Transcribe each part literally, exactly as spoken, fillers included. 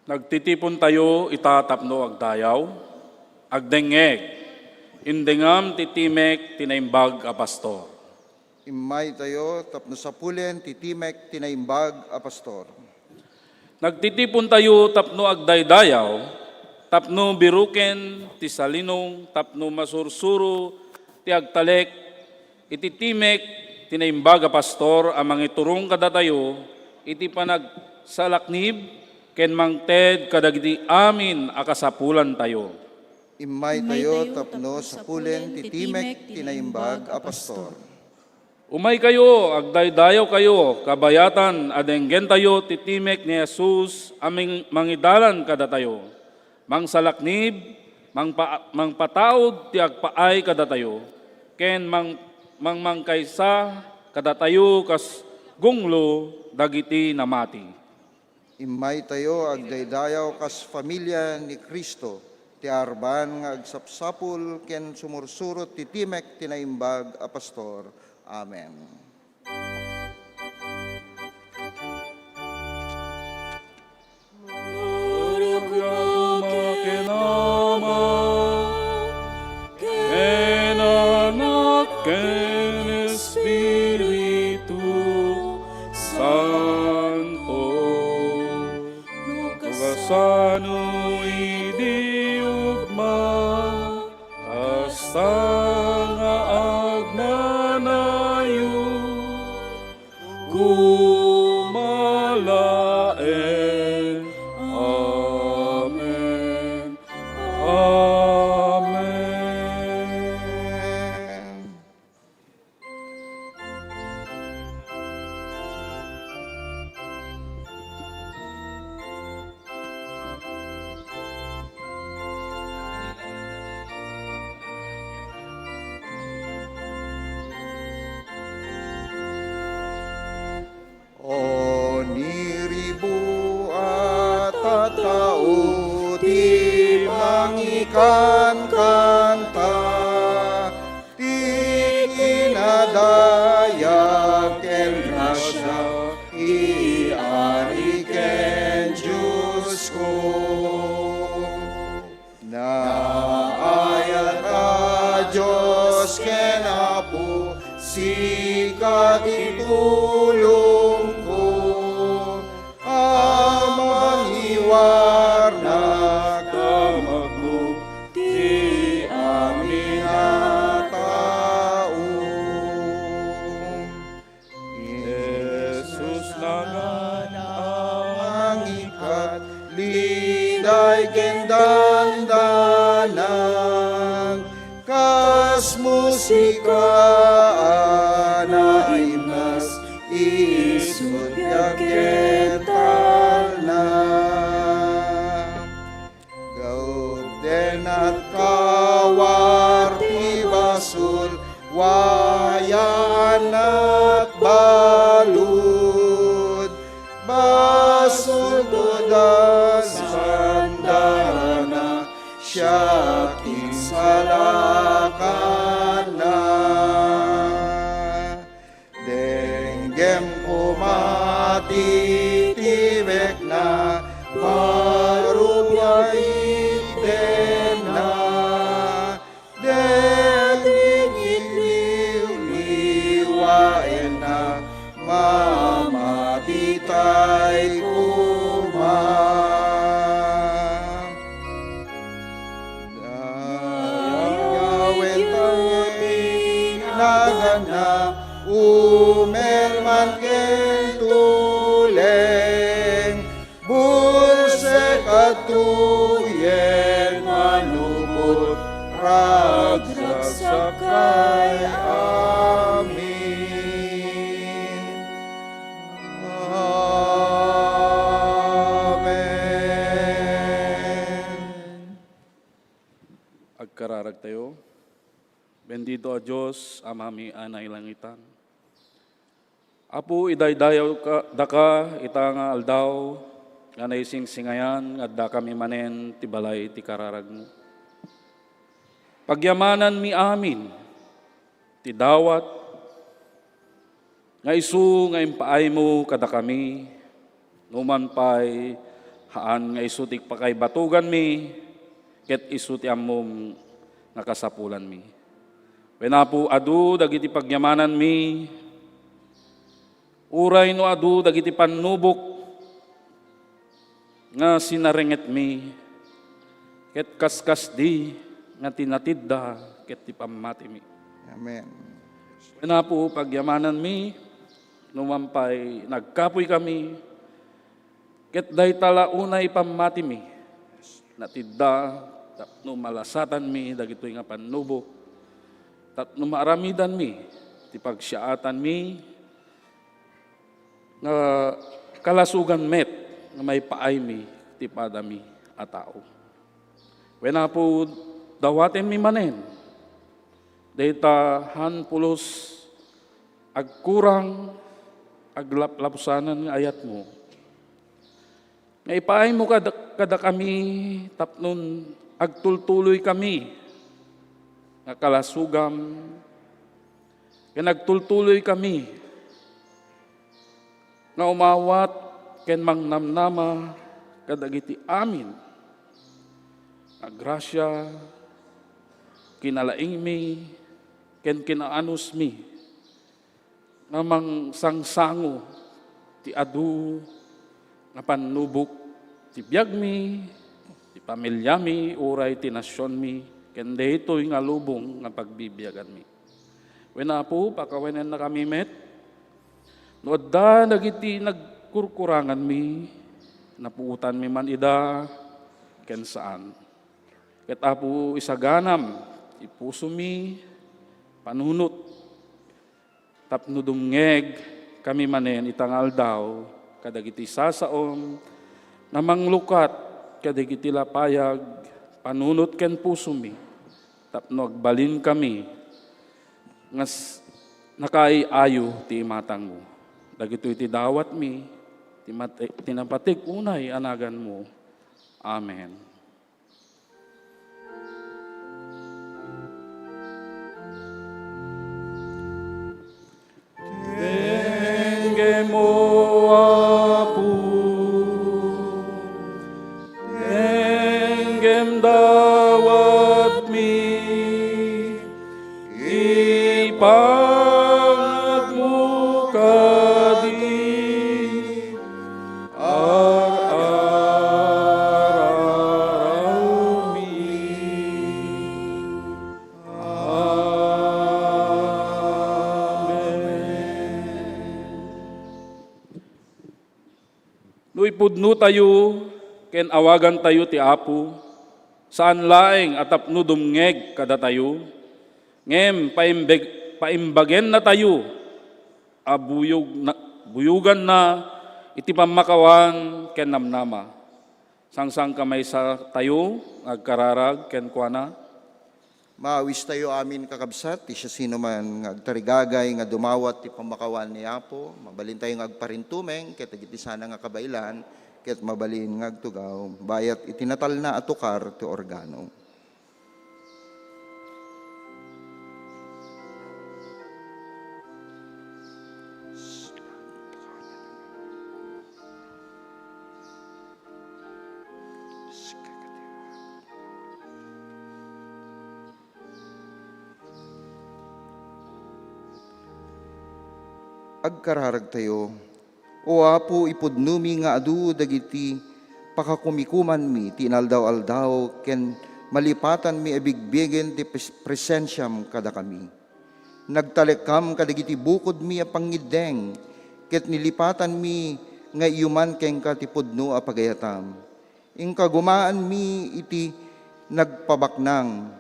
Nagtitipontayo ita tapno agdayaw, agdengngeg, indengam ti timek ti naimbag a pastor. Immaytayo tapno sapulen ti timek ti naimbag a pastor. Nagtitipontayo tapno agdaydayaw, tapno biruken ti salinong, tapno masursuro ti agtalek iti timek ti naimbag a pastor a mangiturong kadatayo iti panagsalaknib ken mangted kadagiti amin a kasapulantayo. Immaytayo tapno sapulen ti timek ti naimbag a pastor. Umaykayo, agdaydayawkayo, kabayatan a denggentayo ti timek ni Jesus a ming-, mangidalan kadatayo. Mangsalaknib, mangpa-, mangpataud ti agpaay kadatayo, ken mang-, mangmangkaysa kadatayo kas gunglo dagiti namati. Immaytayo agdaydayaw kas familia ni Cristo, ti arban nga agsapsapul ken sumursurot ti timek ti naimbag a pastor. Amen. Gloria ken Ama, ken Anak, ken Espiritu Santo. No kasano idi ugma, kasta nga agnanayo, kumalaen. Amen. Amen. O, niribu a tattao ti mangikankanta, ti kinadayag ken grasia, i Ari ken Diosko. Naayat a Dios ken Apo, sika ti tulongko, a mangiwarnak a makmo ti amin a tao. Jesus, nangan a mangikkat, liday ken dandanag, kas musika a naimnas, isut biag ken talna. Gapu ta kawar ti basol, wayan a balud. Basolto da sandarana, siak ti insalakanna. Denggem koma ti timekna, baro a itedna. Dengngeg, liwliwaenna, mamati tay koma. Dayawentayo ti naganna, umelman ken tuleng, bulsek a tuyen manupot, ragsaksak kay amin. Amen. Agkararagtayo. Bendito a Dios, Amami a nailangitan. Apo, idaydayaw ka, daka ita nga aldaw nga naisingsingayan nga addakami manen ti balay ti kararagmo. Pagyamananmi amin ti dawat nga isu nga impaaymo kadakami, numan pay Haan nga isu ti pakaibatuganmi, ket isu ti ammom nga kasapulanmi. Wen Apo, adu dagiti pagyamananmi, uray no adu dagiti pannubok nga sinarengetmi, ket kaskasdi nga tinatidda ket ti pammatimi. Amen. Wen Apo, pagyamananmi, no man pay nagkapuy kami, ket dayta la unay pammatimi, natidda tapno malasatanmi dagitoy nga pannubok, tapno maaramidanmi ti pagsiaatanmi nga kalasogan met nga maipaaymi ti padami a tao. Wen Apo, dawatenmi manen dayta han pulos agkurang, aglaplapusanan nga ayatmo, nga ipaaymo kada, kadakami tapnon agtultuloy kami nga kalasogam, ken agtultuloy kami nga umawat ken mangnamnama kadagiti amin a grasia, kinalaingmi, ken kinaanusmi nga mangsangsango ti adu nga pannubok ti biagmi, ti pamiliami, uray ti nasionmi, ken daytoy nga lubong nga pagbibiaganmi. Wen Apo, pakawenennakami met no adda dagiti nagkurkuranganmi, napuotanmi man ida ken saan. Ket Apo, isaganam ti pusomi, panunot, tapno dumngeg kami manen ita nga aldaw kadagiti sasaom nga manglukat kadagiti lapayag, panunot ken pusomi, tapno agbalinkami nga s-, nakaay-ayo ti imatangmo. Dagitoy ti dawatmi, ti mat-, ti napateg unay a naganmo. Amen. Denggem, O Apo, denggem dawatmi, ipangagmo kadi, ar-arammi. Amen. No ipudnotayo ken awagantayo ti Apo, saan laeng a tapno dumngeg kadatayo, ngem paimbeg-, paimbagennatayo a buyog na, buyoganna iti pammakawan ken namnama. Sangsankamay sa tayo nga agkararag kenkuana. Maawistayo amin, kakabsat, ti siasinoman nga agtarigagay nga dumawat ti pammakawan ni Apo. Mabalintayo nga agparintumeng ket dagiti sana nga kabaelan ket mabalin nga agtugaw bayat iti natalna a tukar ti organo. Agkararagtayo. O Apo, ipudnomi nga adu dagiti pakakumikumanmi ti inaldaw-aldaw ken malipatanmi a bigbigen ti pres-, presensiam kadakami. Nagtalekkam kadagiti bukodmi a pangngiddeng, ket nilipatanmi nga iyuman kenka ti pudno a pagayatam. Inkagumaanmi iti nagpabaknang,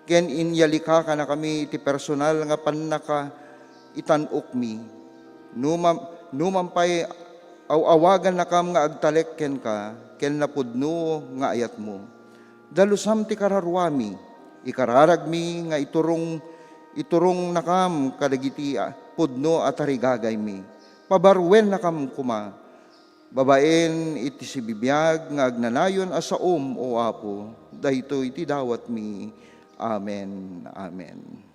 ken inyalikakanakami iti personal nga pannakaitan-okmi. Numa-, numan pay aw-awagannakam nga agtalek kenka ken napudno nga ayatmo. Dalusam ti kararuami, ikararagmi nga iturong, iturongnakam kadagiti, a, pudno a tarigagaymi. Pabaruennakam koma. Babaen iti sibibiag nga agnanayon a saom, O Apo, daytoy ti dawatmi. Amen. Amen.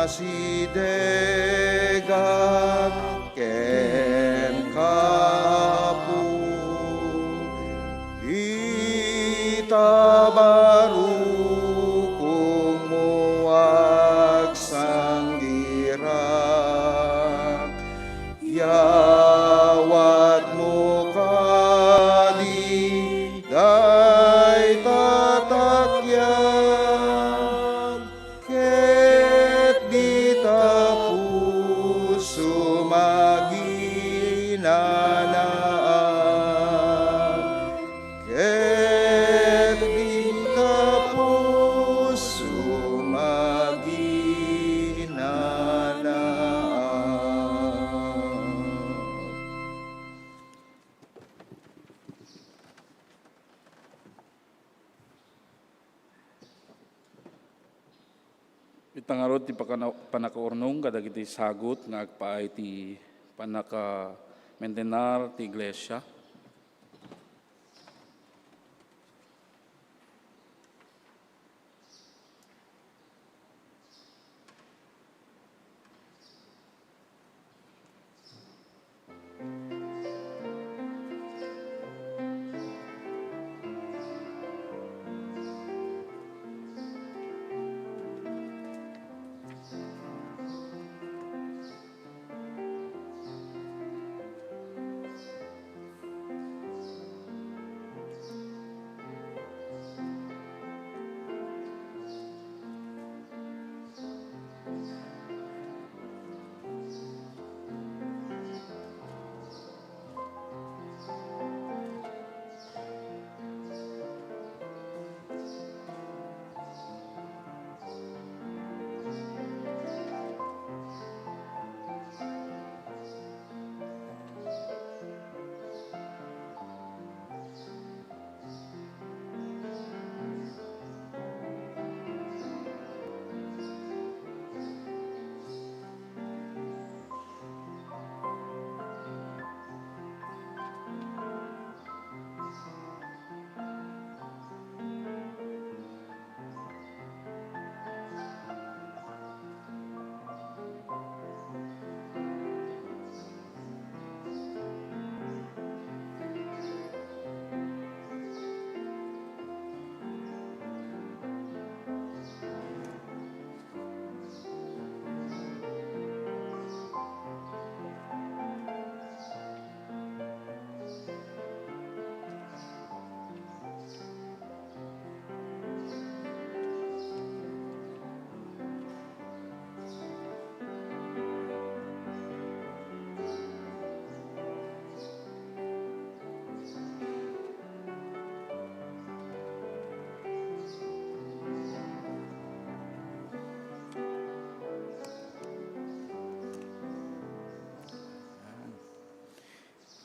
Sidegak kenka, Apo, ita barukongmo agsanggirak. Yawatmo kadi dayta takkiak, ket dita puso maginanaan. Ket dita puso maginanaan. Ita ngarud ti pakana-, pannakaurnong kadagiti sagut nga agpaay ti pannakamentenar ti iglesia.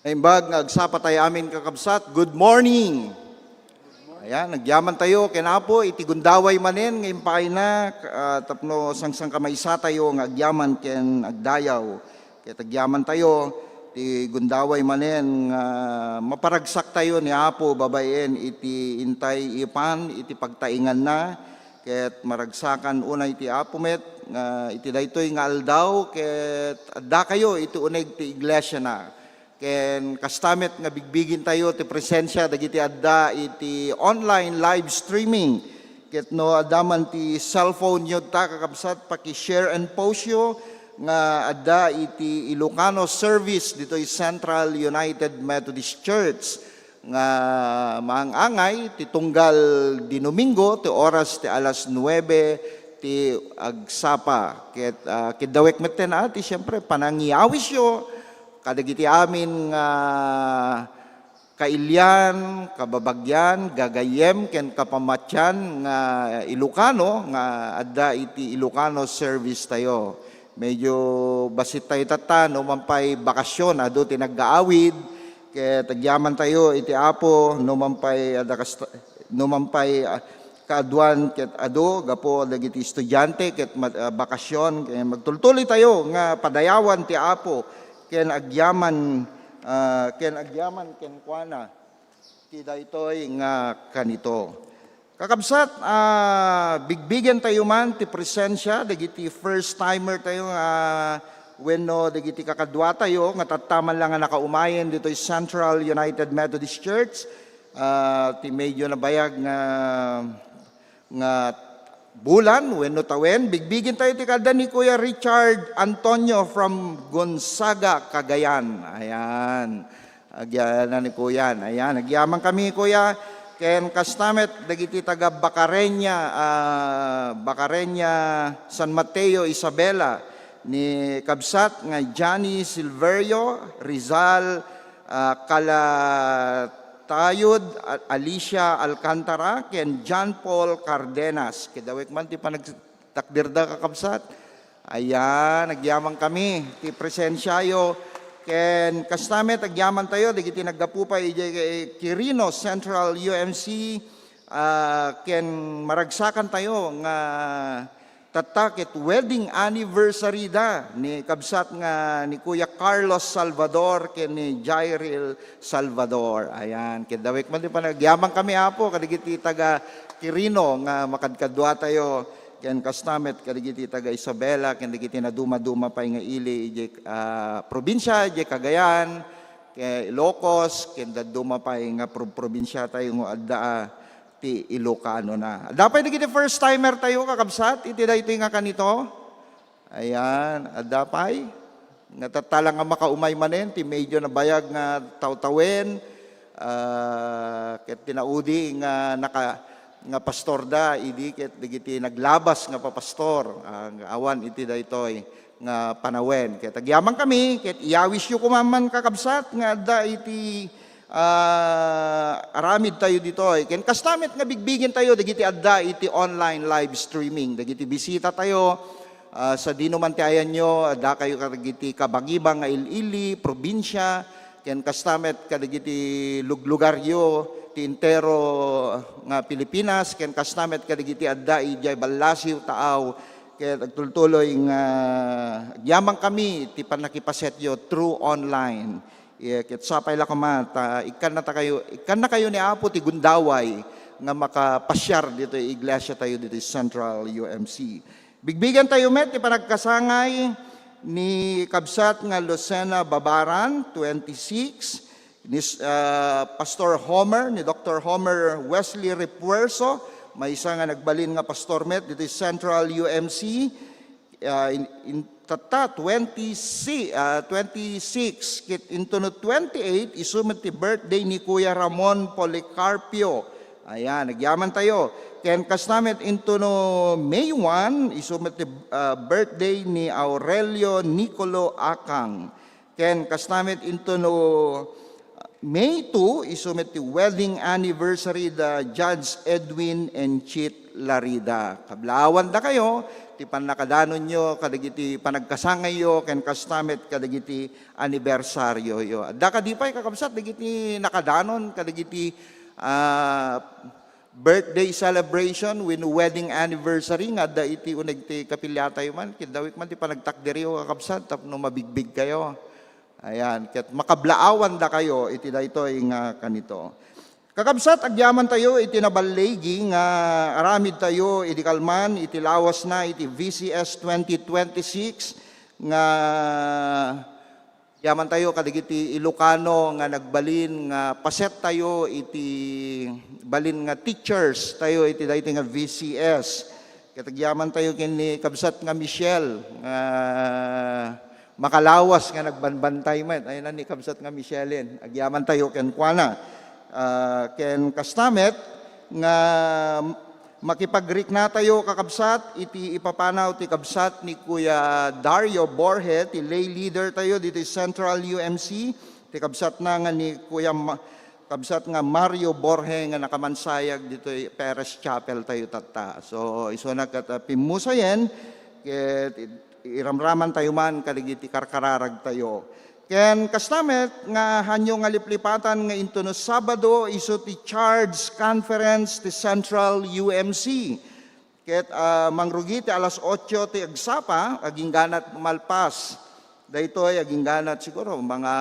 Naimbag nga agsapa tayo amin, kakabsat. Good morning! Ayan, nagyaman tayo ken Apo iti gundaway manen nga impaayna, ah, tapno sangsangkamaisa tayo nga agyaman ken agdayaw. Ket agyaman tayo ti gundaway manen nga maparagsak tayo ni Apo babaen iti intay ipan iti pagtainganna. Ket maragsakan unay ti Apo met nga iti daytoy nga aldaw ket addakayo iti uneg ti iglesiana. Ken kasta met nga bigbigintayo ti presensia dagiti adda iti online live streaming. Ket no adda man ti cellphone yo ta, kakabsat, paki-share and post yo nga adda iti Ilocano service ditoy Central United Methodist Church nga maang-angay ti tunggal di Domingo ti oras ti alas nuebe ti agsapa. Ket, ah, kiddawek metten a ti siempre panangiyawisyo kadagiti amin nga kailian, kababagian, gagayyem, ken kapamatian nga Ilocano nga adda iti Ilocano service tayo. Medyo bassit tayo tatta, no man pay bakasyon, adu ti naggaawid, ket agyaman tayo iti Apo, no man pay adda kasta-, no man pay, ah, kaaduan ket adu gapu dagiti estudiante ket ma-, ah, bakasyon, ket magtultuloy tayo nga padayawan ti Apo ken agyaman, ah, ken agyaman kenkuana ti daytoy nga kanito. Kakabsat, ah, bigbigen tayo man ti presensia dagiti first timer tayo nga wenno dagiti kakadua tayo nga tatta man lang nga nakaumayen ditoy Central United Methodist Church, ah, ti medyo nabayag nga, nga bulan wenno tawen. Bigbigen tayo ti kada ni Kuya Richard Antonio from Gonzaga, Cagayan. Ayan. Agyanan ni Kuya. Ayan, agyaman kami, Kuya. Ken kasta met dagiti taga Bacarreña, ah, Bacarreña, San Mateo, Isabela, ni kabsat nga Johnny Silverio, Rizal, ah, Calatayud, A-, Alicia Alcantara, ken John Paul Cardenas. Kidawek man ti panag-, takderda, kakabsat. Ayan, agyaman kami ti presensiayo. Ken kasta met, agyaman tayo dagiti naggapu pay idiay Quirino Central U M C, ah, ken maragsakan tayo nga tatta ket wedding anniversary da ni kabsat nga ni Kuya Carlos Salvador ken ni Jairil Salvador. Ayan, ket dawek man ti panag-, agyaman kami, Apo, kadagiti taga Quirino nga makadkadua tayo. Ken kasta met kadagiti taga Isabela, ken dagiti nadumaduma pay nga ili idiay, ah, probinsia, idiay Cagayan, ken Ilocos, ken dadduma pay nga prob-, probinsia tayo nga adda, ah, ti Ilocano na. Adda pay dagiti first timer tayo, kakabsat, iti daytoy nga kanito. Ayan, adda pay. Nga tatta lang nga makaumay manen ti medyo nabayag nga tawtawen, ah, ket tinaudi nga naka-, nga pastorda idi ket dagiti naglabas nga papastor, ah, nga awan iti daytoy nga panawen. Ket agyaman kami, ket iyawisyo koma man, kakabsat, nga adda iti, ah, aramid tayo ditoy. Ken kasta met nga bigbigen tayo dagiti adda iti online live streaming, dagiti bisita tayo, ah, sadino man ti ayanyo, adda kayo kadagiti kabangiba nga il-ili, probinsia, ken kasta met kadagiti luglugaryo ti entero nga Pilipinas, ken kasta met kadagiti adda idiay ballasiw, taaw, ket agtultuloy nga agyaman kami ti pannakipasetyo through online. Iya, ket sapay la koma ta ikkanna ta kayo, ikkanna kayo ni Apo ti gundaway nga makapasiar ditoy iglesia tayo ditoy Central U M C. Bigbigen tayo met ti panagkasangay ni kabsat nga Lucena Babaran, twenty-six, ni, ah, Pastor Homer, ni Doctor Homer Wesley Refuerzo, maysa nga nagbalin nga pastor met ditoy Central U M C, ah, in, in, tatta, twenty si-, ah, twenty-six, ket intono twenty-eight, isu met ti birthday ni Kuya Ramon Policarpio. Ayan, agyaman tayo. Ken kasta met intono May one, isu met ti, ah, birthday ni Aurelio Nicolo Acang. Ken kasta met intono May two, isu met ti wedding anniversary da Judge Edwin and Chit Larida. Kablaawan da kayo ti pannakadanonyo kadagiti panagkasangayyo ken kasta met kadagiti anibersaryoyo. Adda kadi pay, kakabsat, dagiti nakadanon kadagiti, ah, birthday celebration wenno wedding anniversary nga adda iti uneg ti kapiliatayo man, ket dawek man ti panagtakderyo, kakabsat, tapno mabigbig kayo. Ayan, ket makablaawan da kayo iti daytoy nga kanito. Kakabsat, agyaman tayo iti naballigi nga aramid tayo idi kalman iti lawasna iti V C S twenty twenty-six nga Agyaman tayo kadagiti Ilocano nga nagbalin nga paset tayo iti balin nga teachers tayo iti daytoy nga V C S. Ket agyaman tayo ken ni kabsat nga Michelle nga makalawas nga nagbanbantay met. Ayan ni kabsat nga Michelle. Agyaman tayo kenkuana. Ah, ken kasta met nga makipagriknatayo, kakabsat, iti ipapanaw ti kabsat ni Kuya Dario Borge, ti lay leader tayo ditoy Central U M C, ti kabsatna nga ni Kuya Ma-, kabsat nga Mario Borge nga nakamansayag ditoy Perez Chapel tayo tatta. So, isuna ket, ah, pimmusayen, ket iramraman tayo man kadagiti karkararag tayo. Ken kasta met nga hanyo nga liplipatan nga intono Sabado isu ti Charge Conference ti Central U M C. Ket, ah, mangrugi ti alas otso ti agsapa, agingganat malpas. Daytoy agingganat siguro mga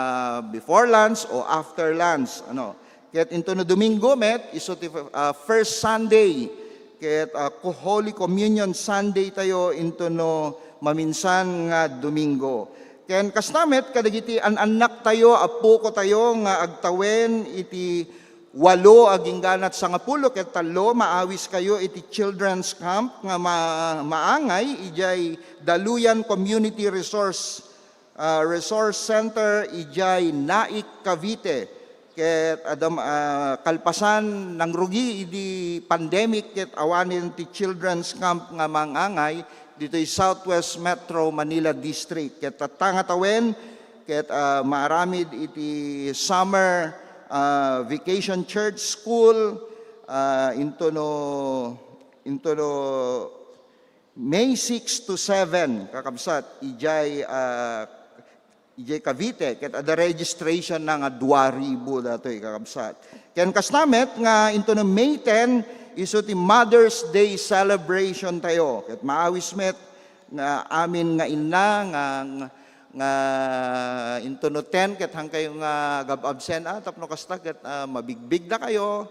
before lunch o after lunch, ano. Ket into no Domingo met, isu ti, ah, first Sunday. Ket, ah, ko-, Holy Communion Sunday tayo into no maminsan nga Domingo. Ken kasta met kadagiti an-annak tayo, appuko tayo nga agtawen iti walo agingganat sangapulo ket tallo, maawis kayo iti children's camp nga ma-, maangay idiay Daluyan Community Resource ah, Resource Center idiay Naic, Cavite. Ket adam-, ah, kalpasan nangrugi idi pandemic ket awanen ti children's camp nga mangangay ditoy Southwest Metro Manila District. Ket tatta nga tawen, ket, ah, maaramid iti summer, ah, vacation church school, ah, into no, into no May six to seven, kakabsat, idiay, ah, idiay Cavite, ket adda registration na nga dua ribu datoy, kakabsat. Ken kasta met nga into no May ten, isu ti Mother's Day celebration tayo. Ket maawis met nga amin nga inna nga, nga, nga into no ten ket hangkayo nga agab-absent, ah, tapno kasta ket, ah, mabigbigda kayo,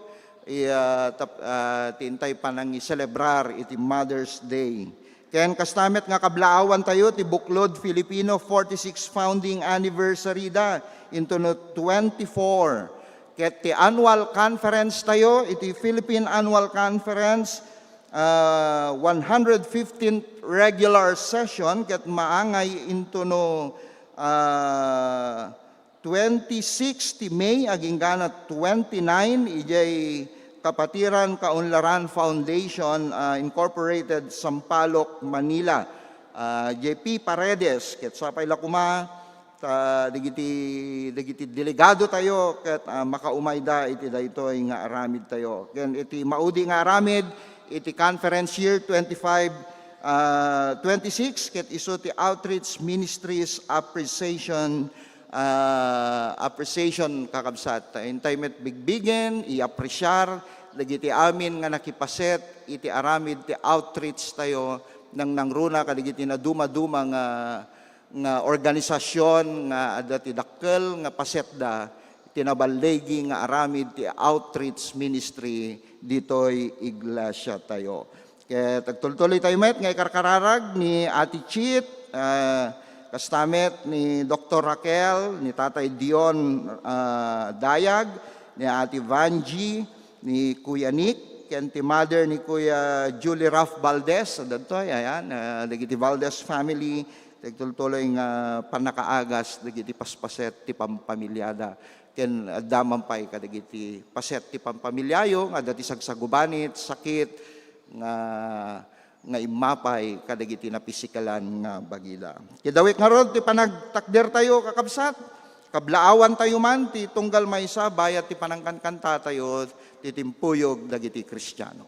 i-, ah, tap-, ah, ti intay panangiselebrar iti Mother's Day. Ken kasta met nga kablaawan tayo ti Buklod Filipino, forty-six founding anniversary da into no twenty-four. Ket ti annual conference tayo, iti Philippine Annual Conference, ah, one hundred fifteenth regular session, ket maangay into no, ah, twenty-six ti May agingga twenty-nine idiay Kapatiran Kaunlaran Foundation, ah, Incorporated, Sampaloc, Manila. Ah, J P Paredes, ket sapay la koma ta dagiti, dagiti delegado tayo ket, ah, makaumayda iti daytoy nga aramid tayo. Ken iti maudi nga aramid iti conference year twenty-five, ah, twenty-six, ket isu ti Outreach Ministries Appreciation, ah, appreciation, kakabsat. Intay met bigbigen, i-apreciar dagiti amin nga nakipaset iti aramid ti outreach tayo, nang nangruna kadagiti nadumaduma nga, nga organisasyon nga adda ti dakkel nga pasetda, ti naballigi nga aramid ti outreach ministry ditoy iglesia tayo. Ket agtultuloy tayo met nga ikarkararag ni Ate Chit, ah, kasta met ni Doktor Raquel, ni Tatay Dion, ah, Dayag, ni Ate Vangie, ni Kuya Nick, ken ti mother ni Kuya Julie Ralph Valdez. Adtoy, ayan, ah, dagiti Valdez family, agtultuloy nga pannakaagas dagiti paspaset ti pampamiliada. Ken adda man pay kadagiti paset ti pampamiliayo nga adda ti sagsagubanit, sakit, nga, nga immapay kadagiti napisikalan nga bagida. Kidawit ngarud ti panagtakdertayo, kakabsat, kablaawantayo man ti tunggal maysa bayat ti panangkankantatayo ti timpuyog dagiti Kristiano.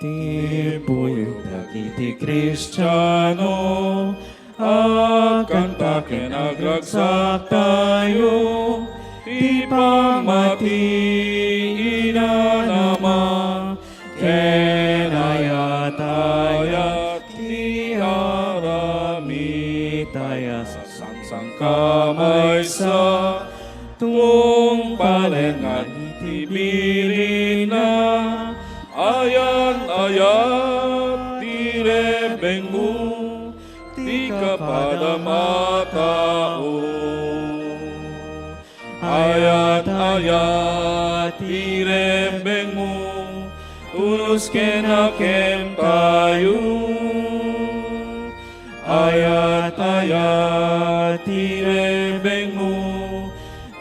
Timpuyog dagiti Kristiano, agkanta ken agragsaktayo, ti pammati inanama, ken ayat-ayat ti aramid, ayat sangsankamaysa, tungpalen nga iti bilinna, ayat-ayat ti rebbengmo, ti kapadam a tao. Ayat-ayat ti rebbengmo, tunos ken akemtayo. Ayat-ayat ti rebbengmo,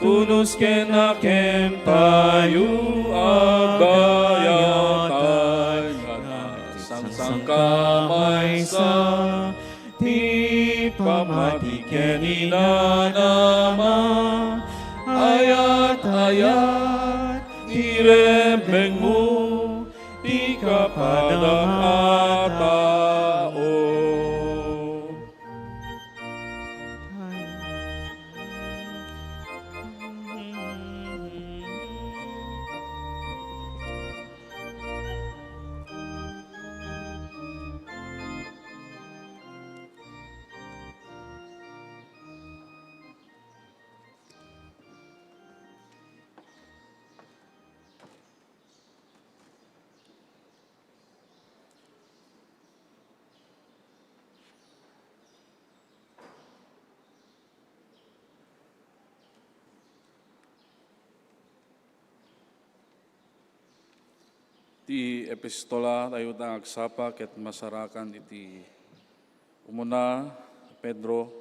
tunos ken akemtayo. Agayatan nga sangsankamaysa, ti pammati ken inanama, ayat-ayat ti rebbengmo, ti kapadam a tao. Ti epistola tayo ta agsapa ket masarakan iti umuna Pedro,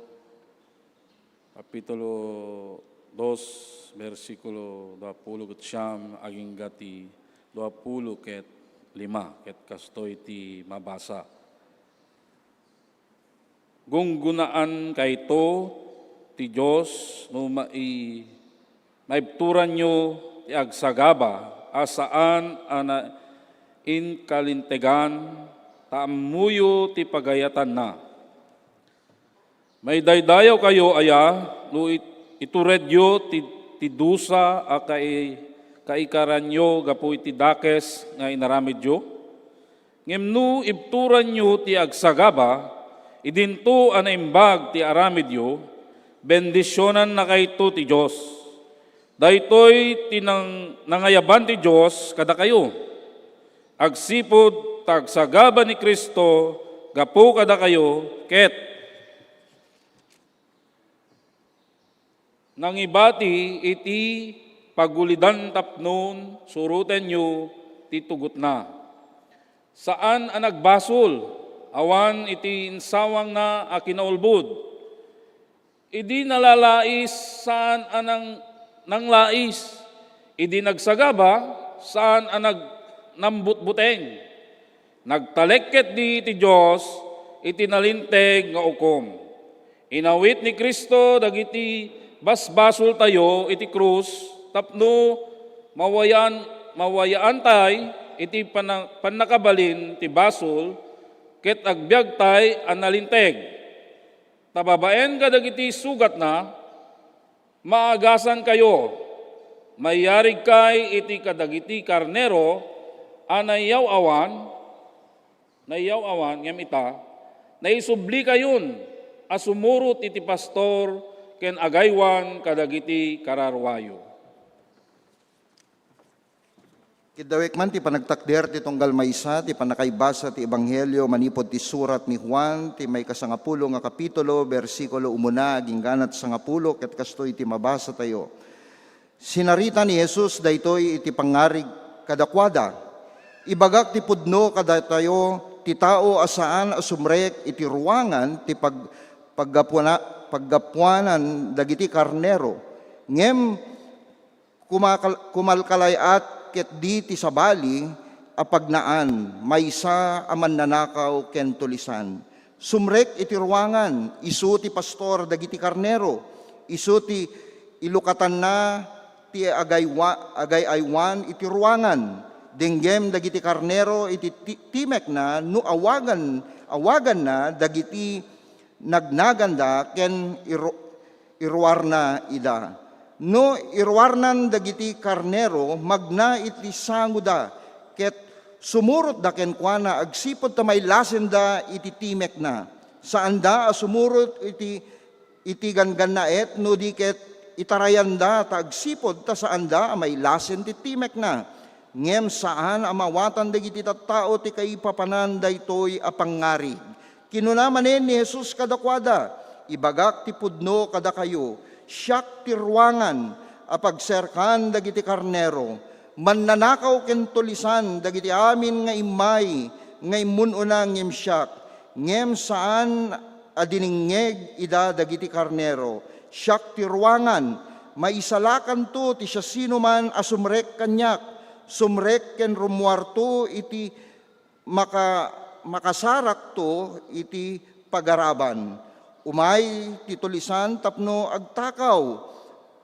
kapitulo dos, bersikulo duapulo ket siam agingga ti duapulo ket lima, ket kastoy ti mabasa. Gunggonaankayto ti Dios no mai-, maibturanyo ti agsagaba a saan a nainkalintegan, ta ammoyo ti pagayatanna. Maidaydayawkayo aya no it-, ituredyo ti, ti dusa a kai-, kaikaranyo gapu iti dakes nga inaramidyo? Ngem no ibturanyo ti agsagaba, idinto a naimbag ti aramidyo, bendisionannakayto ti Dios. Daytoy ti nang-, nangayaban ti Dios kadakayo, agsipud ta agsagaba ni Cristo gapu kadakayo, ket nangibati iti pagulidan tapno surotenyo ti tugotna. Saan a nagbasol, awan iti insawangna a kinaulbod. Idi nalalais, saan a nang-, nanglais. Idi nagsagaba, saan a nag-, nambutbuteng. Nagtalek ketdi ti Dios iti nalinteg nga ukom. Inawit ni Cristo dagiti basbasoltayo iti krus tapno mawayan-, mawayaantay iti panna-, pannakabalin ti basol ket agbiagtay a nalinteg. Ta babaen kadagiti sugatna, maagasankayo, mayarigkay iti kadagiti karnero a nayaw-awan, nayaw-awan, ngem ita, naisublikayon a sumurot iti pastor ken agaywan kadagiti kararuayo. Kiddawek man ti panagtakder ti tunggal maysa ti pannakaibasa ti Ebanghelio manipud ti surat ni Juan, ti maikasangapulo nga kapitulo, bersikulo umuna agingga ti sangapulo, ket kastoy ti mabasatayo. Sinarita ni Jesus daytoy iti pangngarig kadakuada, "Ibagak ti pudno kadatayo, ti tao a saan a sumrek iti ruangan ti pag-, paggapuana-, paggapuanan dagiti karnero, ngem kumakal-, kumalkalay-at ketdi ti sabali a pagnaan, maysa a mannanakaw ken tulisan. Sumrek iti ruangan, isu ti pastor dagiti karnero, isu ti ilukatanna ti agaywa-, agay-aywan iti ruangan. Denggem dagiti karnero iti ti-, timekna no awagan-, awaganna dagiti nagnaganda ken iru-, iruarna ida. No iruarnan dagiti karnero, magna iti sangoda, ket sumurotda kenkuana agsipud ta mailasenda iti timekna. Saanda a sumurot iti, iti ganggannaet, no di ket itarayanda ta agsipud ta saanda a mailasen ti timekna. Ngem saan a mawatan dagiti tattao ti kaipapanan daytoy a pangngarig." Kinuna manen ni Jesus kadakuada, "Ibagak ti pudno kadakayo, siak ti ruangan a pagserkan dagiti karnero. Mannanakaw ken tulisan dagiti amin nga immay nga immun-una ngem siak, ngem saan a dinengngeg ida dagiti karnero. Siak ti ruangan, maisalakanto ti siasinoman a sumrek kaniak, sumrek ken rummuarto iti maka-, makasarakto iti pagaraban. Umay ti tulisan tapno agtakaw,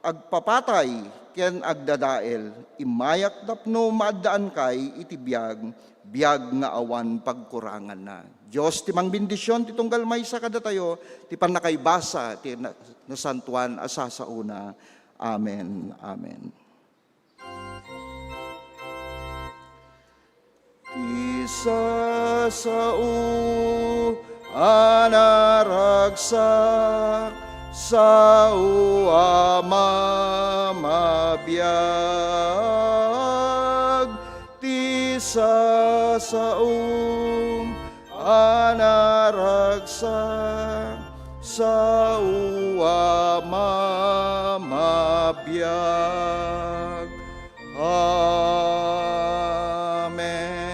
agpapatay, ken agdadael. Immayak tapno maaddaankay iti biag, biag nga awan pagkuranganna." Dios ti mangbendision ti tunggal maysa kadatayo, ti pannakaibasa ti na-, nasantoan a sasaona. Amen. Amen. Ti sasao a naragsak, sao a mamabiag. Ti sasao a naragsak, sao a mamabiag. Amen.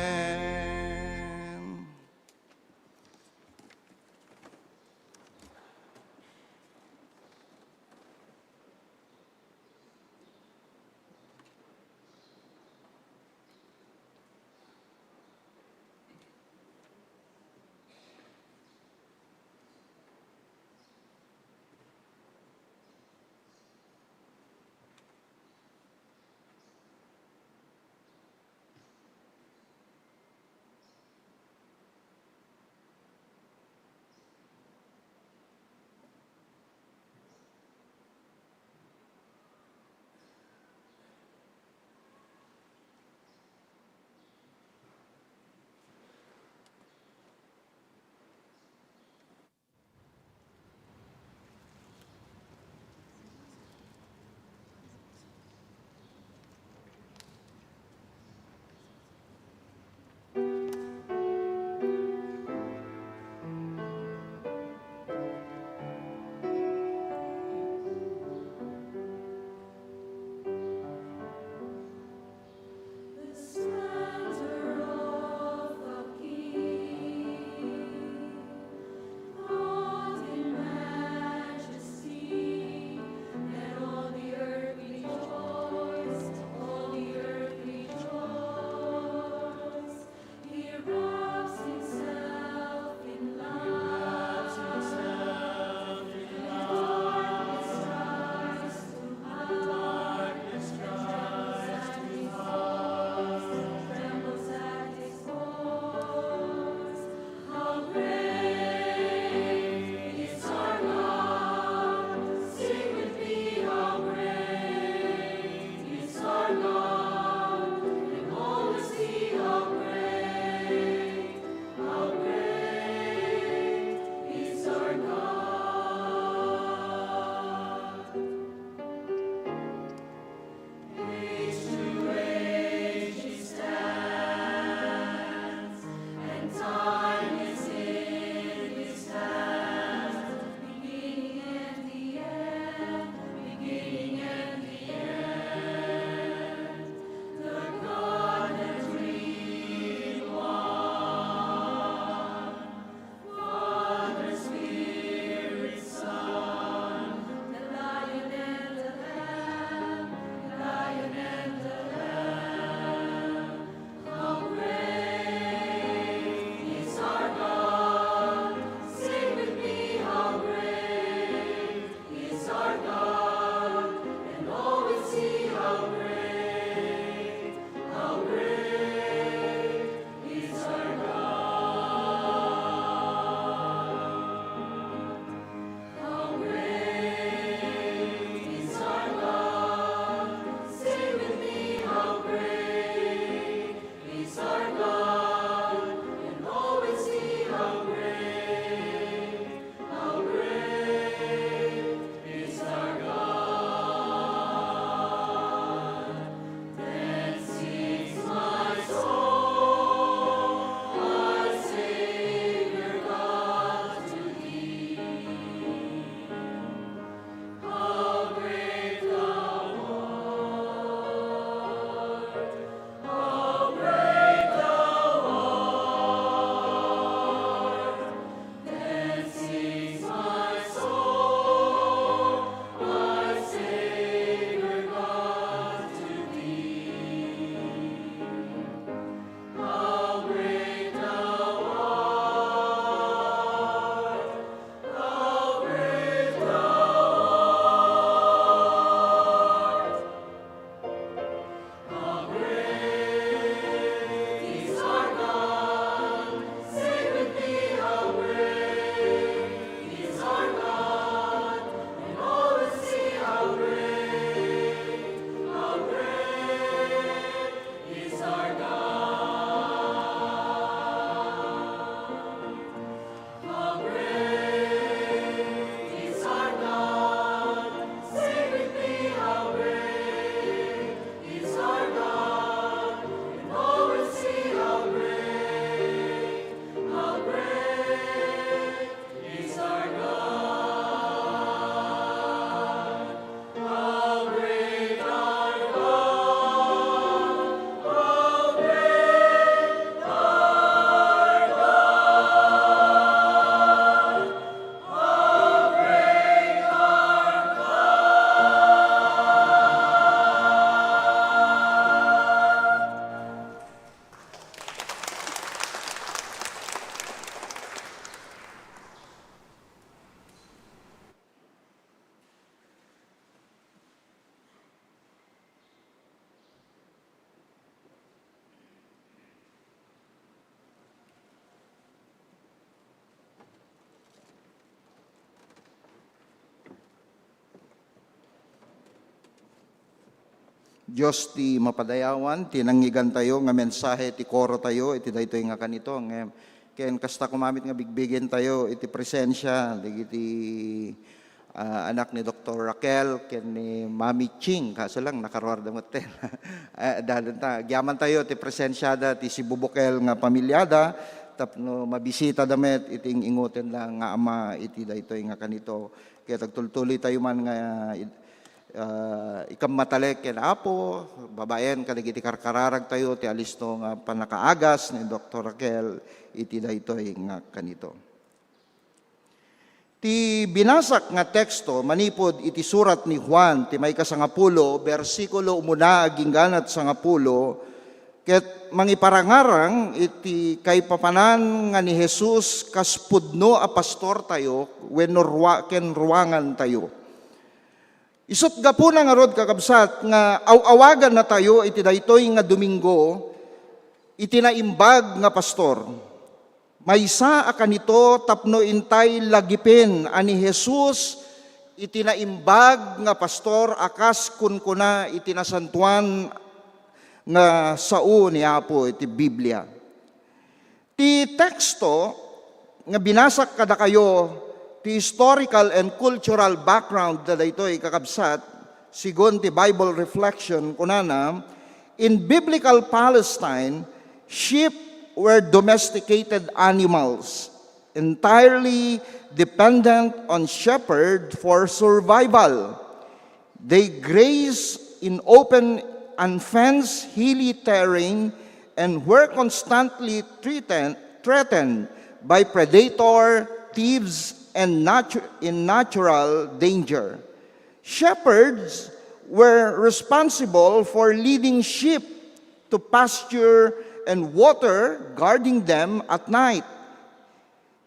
Dios ti mapadayawan ti nangngegantayo nga mensahe ti korotayo iti daytoy nga kanito. Ngem ken kasta koma met nga bigbigentayo iti presensia dagiti, ah, anak ni Doktor Raquel ken ni Mami Ching. Kaso lang, nakaruarda metten. Ah, dalenta, agyamantayo ti presensiada ti sibubukel nga pamiliada tapno mabisitada met iti ing-ingotenda nga ama iti daytoy nga kanito. Ket agtultuloytayo man nga id-, ah, ikammatalek ken Apo, babaen kadagiti karkararagtayo ti alisto nga pannakaagas ni Doktor Raquel iti daytoy nga kanito. Ti binasak nga teksto manipud iti surat ni Juan, ti maikasangapulo, bersikulo umuna agingganat sangapulo, ket mangiparangarang iti kaipapanan nga ni Jesus kas pudno a pastortayo wenno rua-, ken ruangantayo. Isut' gapuna ngarud, kakabsat, nga aw-awagannatayo iti daytoy nga Domingo iti Naimbag nga Pastor. Maysa a kanito tapno intay lagipen a ni Jesus iti Naimbag nga Pastor a kas kunkuna iti nasantoan nga sao ni Apo iti Biblia. Ti teksto nga binasak kadakayo, ti historical and cultural background na daytoy, kakabsat, sigun ti Bible Reflection, kunana, "In biblical Palestine, sheep were domesticated animals, entirely dependent on shepherd for survival." They graze in open, unfenced, hilly terrain and were constantly threaten-, threatened by predator, thieves, and natu-, in natural danger. Shepherds were responsible for leading sheep to pasture and water, guarding them at night,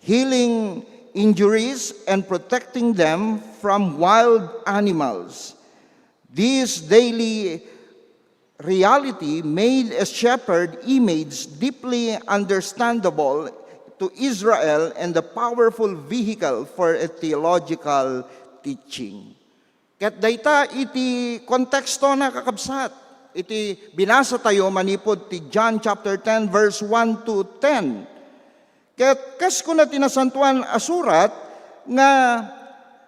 healing injuries, and protecting them from wild animals. This daily reality made a shepherd image deeply understandable to Israel and a powerful vehicle for a theological teaching. Ket dayta iti konteksto na, kakabsat, iti binasa tayo manipud ti John chapter ten, verse one to ten. Ket kas kuna ti Nasantoan a Surat nga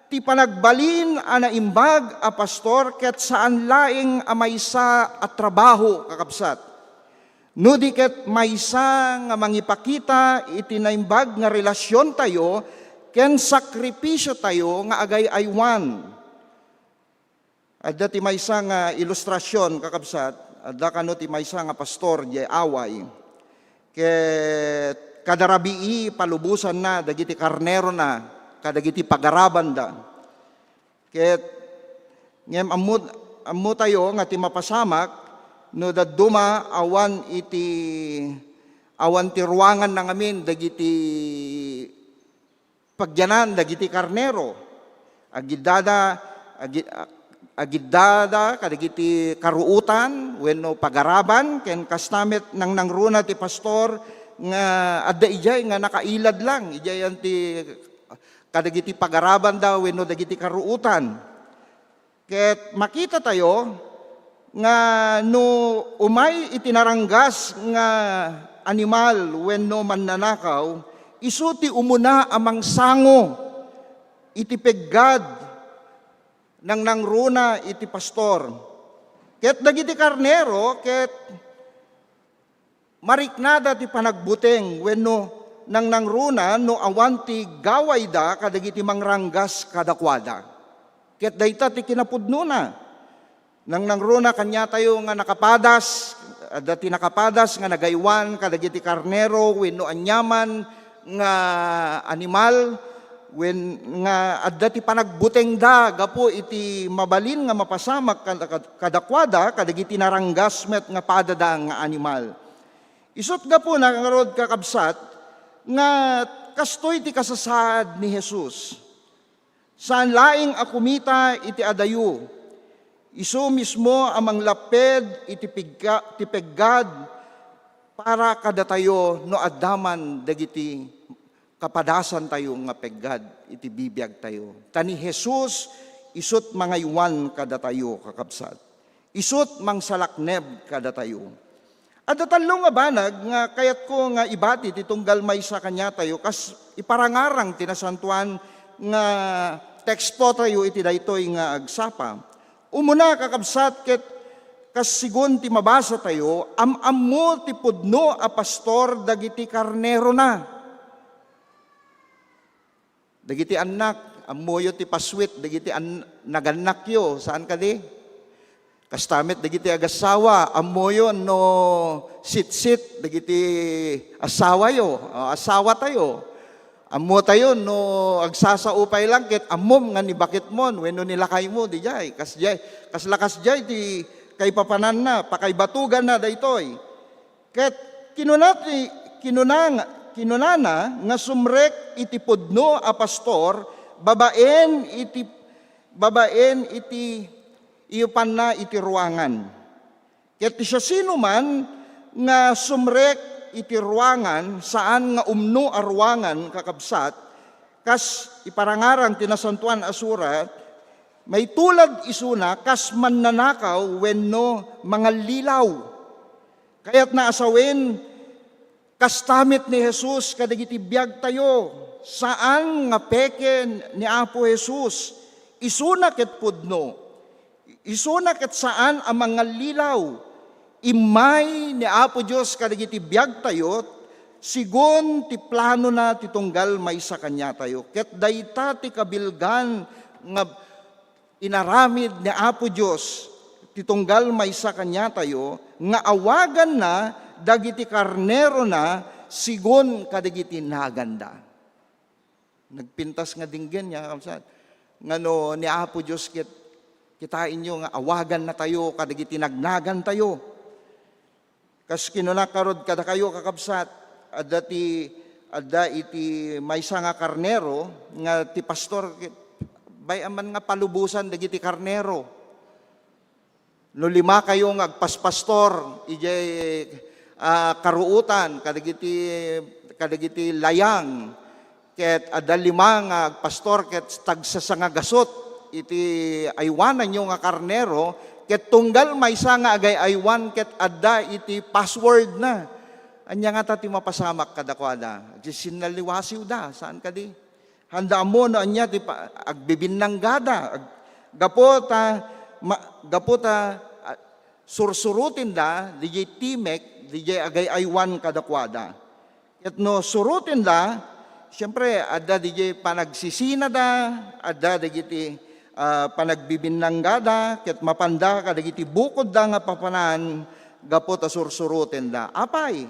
ti panagbalin a naimbag a pastor ket saan laeng a maysa a trabaho, kakabsat. No di ket maysa nga mangipakita iti naimbag nga relasiontayo ken sakripisiotayo nga agay-aywan. Adda ti maysa nga ilustrasion, kakabsat, adda kano ti maysa nga pastor diay away. Ket kada rabii, palubosanna dagiti karnerona kadagiti pagarabanda. Ket ngem ammo, ammotayo nga ti mapasamak no dadduma awan iti, awan ti ruanganna ngamin dagiti pagyanan dagiti karnero. Agiddada, agi-, agiddada kadagiti karuotan wenno pagaraban, ken kasta met nangnangruna ti pastor nga adda idiay nga nakailad lang idiay ti kadagiti pagarabanda wenno dagiti karuotan. Ket makitatayo nga no umay iti naranggas nga animal wenno mannanakaw, isu ti umuna a mangsango iti peggad, nangnangruna iti pastor. Ket dagiti karnero ket mariknada ti panagbuteng wenno nangnangruna no awan ti gawayda kadagiti mangranggas kadakuada. Ket dayta ti kinapudnona. Nangnangruna kaniatayo nga nakapadas, adda ti nakapadas nga nagaywan kadagiti karnero wenno aniaman nga animal, wen-, nga adda ti panagbutengda gapu iti mabalin nga mapasamak kad-, kad-, kadakuada kadagiti naranggas met nga padada nga animal. Isut' gapuna ngarud, kakabsat, nga kastoy ti kasasaad ni Jesus. Saan laeng a kumita iti adayo. Isu mismo a manglapped iti pigga-, ti peggad para kadatayo no adda man dagiti kapadasantayo nga peggad iti bibiagtayo. Ta ni Jesus isut' mangaywan kadatayo, kakabsat. Isut' mangsalakneb kadatayo. Adda tallo nga banag nga kayatko nga ibati ti tunggal maysa kaniatayo kas iparangarang ti nasantoan nga tekstotayo iti daytoy nga agsapa. Umuna, kakabsat, ket kas sigun ti mabasatayo, am-ammo ti pudno a pastor dagiti karnerona. Dagiti annak, ammoyo ti pasuit dagiti an-, nagannakyo, saan kadi? Kasta met dagiti agassawa, ammoyo no sitsit dagiti assawayo, o, assawatayo. Ammotayo no agsasao pay lang ket ammom nga ni baketmon wenno ni lakaymo, didiay. Kasdiay, kasla kasdiay ti kaipapananna, pakaibatuganna daytoy. Ket kinuna ti, kinuna nga, kinunana nga sumrek iti pudno a pastor babaen iti, babaen iti iyupanna iti ruangan. Ket ti siasinoman nga sumrek iti ruangan, saan nga umno a ruangan, kakabsat, kas iparangarang ti Nasantoan a Surat, maitulag isuna kas mannanakaw wenno mangallilaw. Kayatna a sawen, kasta met ni Jesus kadagiti biagtayo. Saan nga peke ni Apo Jesus. Isuna ket pudno. Isuna ket saan a mangallilaw. Immay ni Apo Dios kadagiti biagtayo, sigun ti planona ti tunggal maysa kaniatayo. Ket dayta ti kabilgan nga inaramid ni Apo Dios ti tunggal maysa kaniatayo nga awaganna dagiti karnerona sigun kadagiti naganda. Nagpintas nga dinggen, ya, kabsat. Ngano ni Apo Dios ket, kitaenyo nga awagannatayo kadagiti nagnagantayo. Kas kinuna karud kadakayo, kakabsat, adda ti, adda iti maysa nga karnero nga ti pastor, bay-an man nga palubosan dagiti karnero. No lima kayo nga agpaspastor idiay, ah, karuotan, kadagiti, kadagiti layang, ket adda lima nga agpastor ket tagsasanga gasut iti aywananyo nga karnero, ket tunggal maysa nga agay-aywan ket adda iti passwordna. Ania ngata ti mapasamak kadakuada? Agsisinaliwasiwda, saan kadi? Handa ammo no ania ti pa-, agbibinnanggada, ag-, gapu ta, ma-, gapu ta, ah, sursurotenda, didiay timek, didiay agay-aywan kadakuada. Ket no surotenda, siempre, adda didiay panagsisinada, adda dagiti, ah, panagbibinnanggada, ket mapanda kadagiti bukodda nga papanan gapu ta sursurotenda. Apay,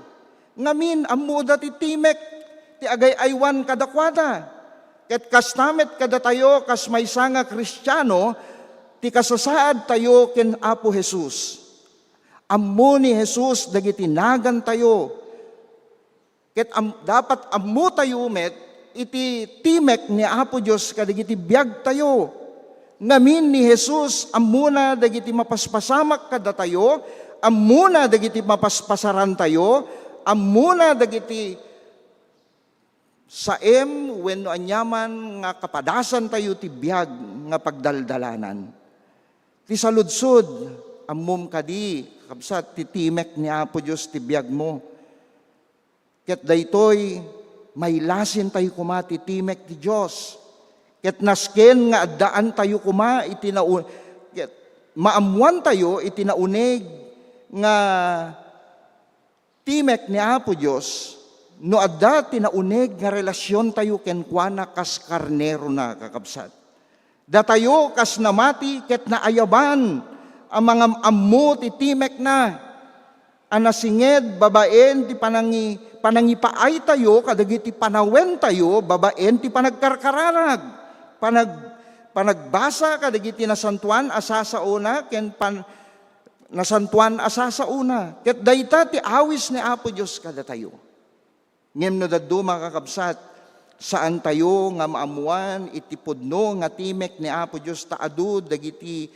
ngamin, ammoda ti timek ti agay-aywan kadakuada. Ket kasta met kadatayo kas maysa nga Kristiano, ti kasasaadtayo ken Apo Jesus. Ammo ni Jesus dagiti nagantayo. Ket am-, dapat ammotayo met iti timek ni Apo Dios kadagiti biagtayo. Ngamin ni Jesus, ammona dagiti mapaspasamak kadatayo, ammona dagiti mapaspasarantayo, ammona dagiti saem wenno aniaman nga kapadasantayo ti biag nga pagdaldalanan. Ti saludsod, ammom kadi, kabsat, ti timek ni Apo Dios ti biagmo? Ket daytoy, mailasintayo koma ti timek ti Dios. Ket nasken nga addaantayo koma iti nau-, ket maammoantayo iti nauneg nga timek ni Apo Dios, no adda ti nauneg nga relasiontayo kenkuana kas karnerona, kakabsat. Datayo kas namati ket naayaban a mangam-ammo ti timekna a nasinged babaen ti panangi-, panangipaaytayo kadagiti panawentayo babaen ti panagkarkararag, panag-, panagbasa kadagiti nasantoan a sasaona ken pan-, nasantoan a sasaona. Ket dayta ti awis ni Apo Dios kadatayo. Ngem no dadduma, kakabsat, saantayo nga maammoan iti pudno nga timek ni Apo Dios ta adu dagiti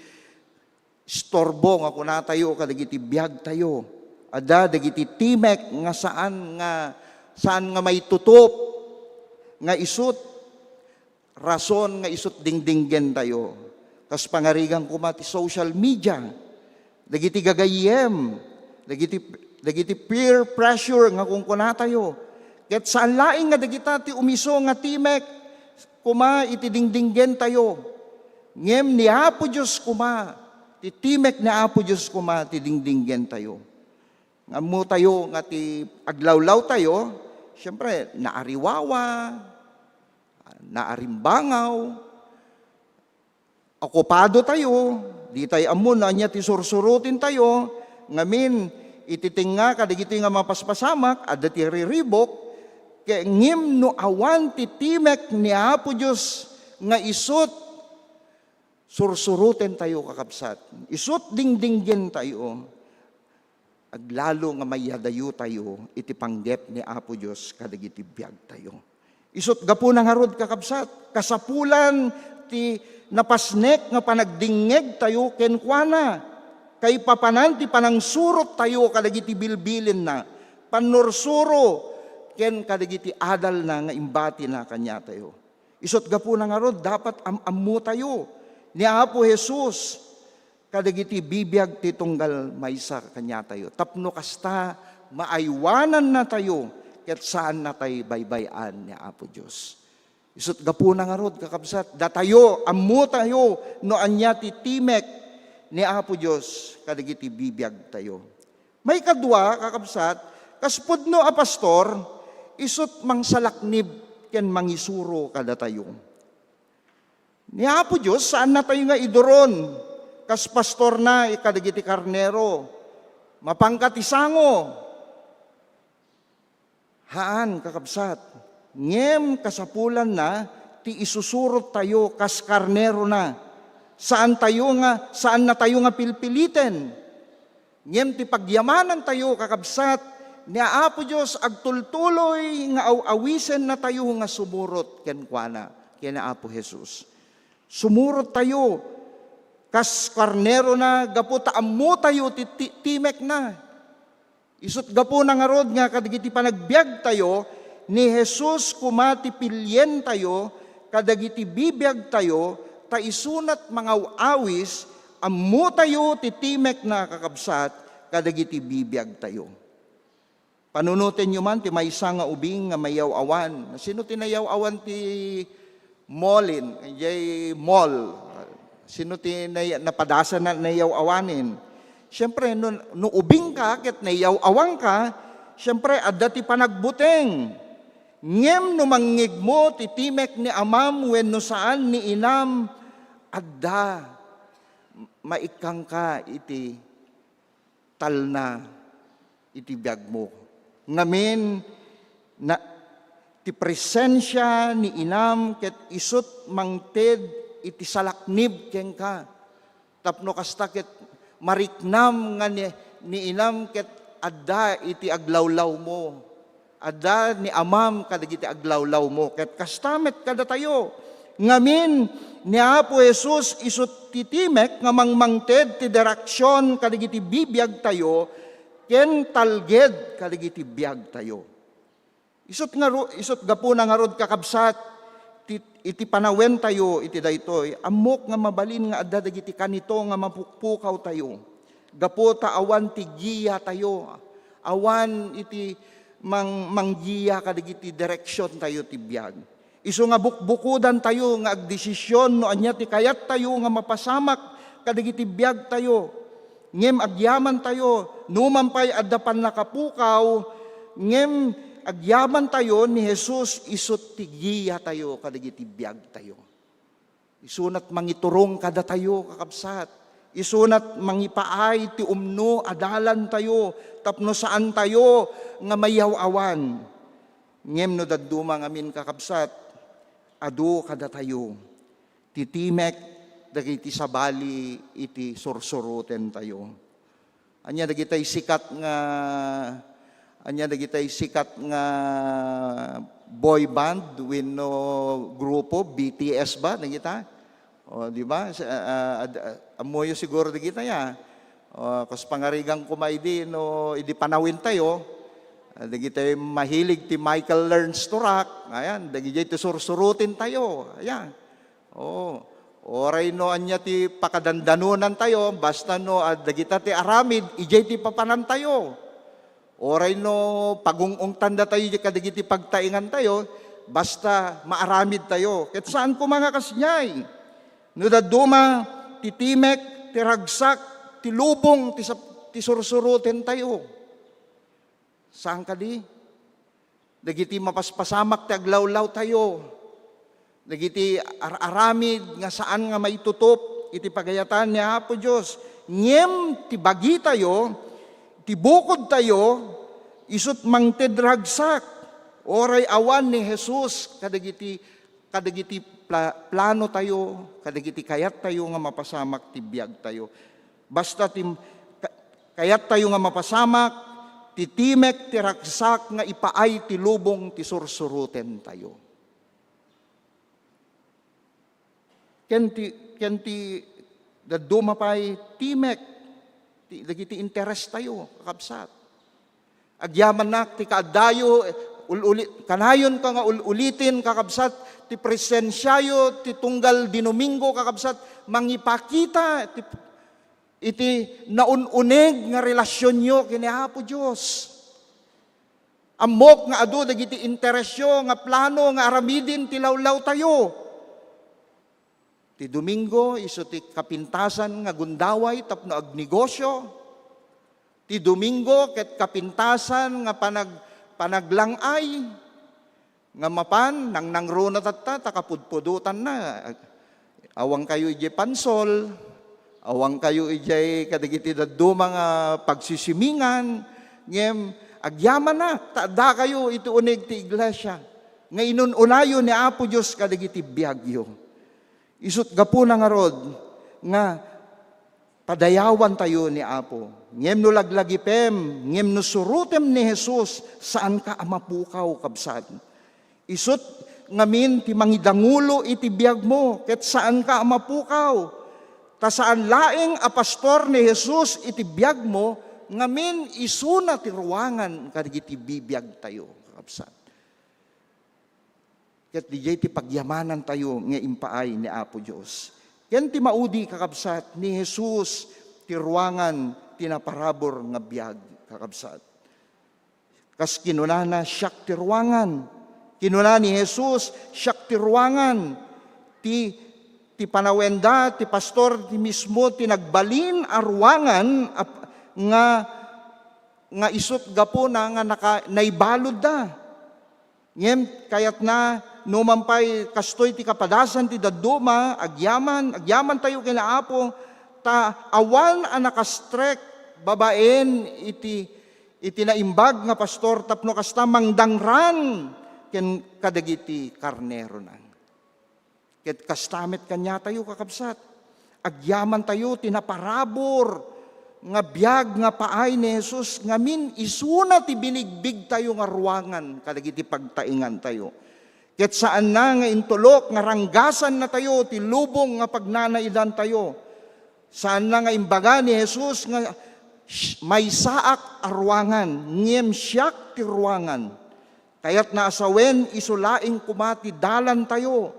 istorbo nga kunatayo kadagiti biagtayo. Adda dagiti timek nga saan nga, saan nga maitutop nga isut rason nga isut dingdinggentayo. Kas pangarigan koma ti social media, dagiti gagayyem, dagiti, dagiti peer pressure nga kunkunatayo. Ket saan laeng nga dagita ti umiso nga timek koma iti dingdinggentayo. Ngem ni Apo Dios koma, ti timek ni Apo Dios koma ti dingdinggentayo. Nga ammotayo nga ti aglawlawtayo, siempre, naariwawa, naarimbangaw, okupado tayo, di tayo ammo no ania ti sursuroten tayo, ngamin, iti tengnga kadagitoy nga mapaspasamak, adda ti riribuk, ke-, ngem no awan ti timek ni Apo Dios nga isut, sursuroten tayo, kakabsat. Isut dingdinggen tayo. Aglalo nga mayadayo tayo iti panggep ni Apo Dios kadagiti biag tayo. Isut gapuna ngarud, kakabsat, kasapulan ti napasnek nga panagdingngeg tayo kenkuana. Kaipapanan ti panangsurot tayo kadagiti bilbilinna, pannursuro ken kadagiti adalna nga imbatina kaniatayo. Isut gapuna ngarud, dapat am-ammo tayo ni Apo Jesus kadagiti bibiag ti tunggal maysa kaniatayo. Tapno kasta, maaywanannatayo ket saannatay baybay-an ni Apo Dios. Isut gapuna ngarud, kakabsat, datayo, ammotayo no ania ti timek ni Apo Dios kadagiti bibiag tayo. Maikadua, kakabsat, kas pudno a pastor, isut mangsalaknib ken mangisuro kadatayo. Ni Apo Dios, saannatayo nga iduron kas pastorna kadagiti karnero. Mapanka ti sango. Haan, kakabsat. Ngem kasapulanna ti isusurot tayo kas karnerona. Saan tayo nga, saannatayo nga pilpiliten. Ngem ti pagyamanantayo, kakabsat, ni Apo Dios agtultuloy nga aw-awisennatayo nga sumurot kenkuana, ken Apo Jesus. Sumurot tayo kas karnerona gapu ta ammotayo ti, ti timekna. Isut gapuna ngarud nga kadagiti panagbiagtayo, ni Jesus koma ti pilientayo kadagiti bibiagtayo, ta isunat mangaw-awis, ammotayo ti timekna, kakabsat, kadagiti bibiagtayo. Panunotenyo man ti maysa nga ubing nga mayaw-awan. Sino ti nayaw-awan ti molin, jay mall? Sino ti nay-, napadasana nayaw-awanen? Siempre, no, no ubingka ket nayaw-awanka, siempre, adda ti panagbuteng. Ngem no mangngegmo ti timek ni amam wenno saan ni inam, adda maikkangka iti talna iti biagmo. Ngamin, na, ti presensia ni inam ket isut mangted iti salaknib kenka. Tapno kasta ket mariknam nga ni, ni inam ket adda iti aglawlawmo. Adda ni amam kadagiti aglawlawmo. Ket kasta met kadatayo. Ngamin, ni Apo Jesus isut ti timek nga mangmangted ti direksion kadagiti bibiagtayo ken talged kadagiti biagtayo. Isut nga ru-, isut gapuna ngarud, kakabsat, ti, iti panawentayo iti daytoy, ammok nga mabalin nga adda dagiti kanito nga mapukpukawtayo. Gapu ta awan ti giyatayo, awan iti mang-, manggiya kadagiti direksiontayo ti biag. Isu nga bukbukodantayo nga agdesisyon no ania ti kayattayo nga mapasamak kadagiti biagtayo. Ngem agyamantayo, numan pay adda pannakapukaw, ngem agyamantayo ni Jesus isut ti giyatayo kadagiti biagtayo. Isunat mangiturong kadatayo, kakabsat. Isunat mangipaay ti umno a dalantayo tapno saantayo nga mayaw-awan. Ngem no dadduma ngamin, kakabsat, adu kadatayo ti timek dagiti sabali iti sursurotentayo. Ania dagitay sikat nga, ania dagitay sikat nga boy band wenno grupo, B T S ba dagita? O, di ba? Sa, ah, ah, ad-, ah, ammoyo siguro dagita ya. O, kas pangarigan koma idi, no, idi panawentayo, ah, dagitay mahilig ti Michael Learns to Rock, ayan, dagijay ti sursurotentayo, ayan. O, Uray no ania ti pakadandanonantayo, basta no, ah, dagita ti aramid, idiay ti papanantayo. Uray no pagung-ungtandatayo kadagiti pagtaengantayo, basta maaramidtayo. Ket saan koma nga kasdiay. No dadduma ti timek, ti ragsak, ti lubong, ti sap-, ti sursurotentayo. Saan kadi? Dagiti mapaspasamak ti aglawlawtayo. Dagiti ar-aramid nga saan nga maitutop iti pagayatan ni Apo Dios. Ngem ti bagitayo, ti bukodtayo, isut' mangted ragsak. Uray awan ni Jesus kadagiti, kadagiti pla-, planotayo, kadagiti kayattayo nga mapasamak ti biagtayo. Basta ti ka-, kayattayo nga mapasamak, ti timek ti ragsak nga ipaay ti lubong ti sursurotentayo. Ken ti, ken ti dadduma pay timek, ti, dagiti interestayo, kakabsat. Agyamannak ti kaaddayo, eh, ul-uli-, kanayonka nga ul-uliten, kakabsat, ti presensiayo, ti tunggal dinuminggo, kakabsat, mangipakita ti, iti naun-uneg nga relasionyo ken ni Apo Dios. Ammok nga adu dagiti interesyo nga plano nga aramiden ti lawlawtayo. Ti Domingo, isu ti kapintasan nga gundaway tapno agnegosio. Ti Domingo ket kapintasan nga panag-, panaglang-ay. Nga mapan, nangnangruna tatta, ta kapudpudotanna. Awankayo idiay pansol, awankayo idiay kadagiti dadduma nga pagsisimingan, ngem agyamanak, ta addakayo iti uneg ti iglesia, nga inun-unayo ni Apo Dios kadagiti biagyo. Isut' gapuna ngarud nga padayawantayo ni Apo. Ngem no laglagipem, ngem no surotem ni Jesus, saanka a mapukaw, kabsat. Isut' ngamin ti mangidangulo iti biagmo, ket saanka a mapukaw. Ta saan laeng a pastor ni Jesus iti biagmo, ngamin isuna ti ruangan kadagiti bibiagtayo, kabsat. Ket didiay ti pagyamanantayo nga impaay ni Apo Dios. Ken ti maudi, kakabsat, ni Jesus ti ruangan ti naparabur nga biag, kakabsat. Kas kinunana, "Siak ti ruangan." Kinuna ni Jesus, "Siak ti ruangan." Ti, ti panawenda, ti pastor, ti mismo ti nagbalin a ruangan a, nga, nga isut' gapuna nga naka-, naibaludda. Ngem kayatna, numan pay kastoy ti kapadasan ti dadduma, agyaman, agyamantayo ken Apo, ta awan a nakastrek babaen iti, iti naimbag nga pastor tapno kasta mangdangran ken kadagiti karnerona. Ket kasta met kaniatayo, kakabsat. Agyamantayo ti naparabur nga biag nga paay ni Jesus ngamin isuna ti binigbigtayo nga ruangan kadagiti pagtaengantayo. Ket saanna nga intulok nga ranggazannatayo ti lubong nga pagnanaidantayo. Saanna nga imbaga ni Jesus nga, "Sh-, maysaak a ruangan, ngem siak ti ruangan." Kayatna a sawen, isu laeng koma ti dalantayo.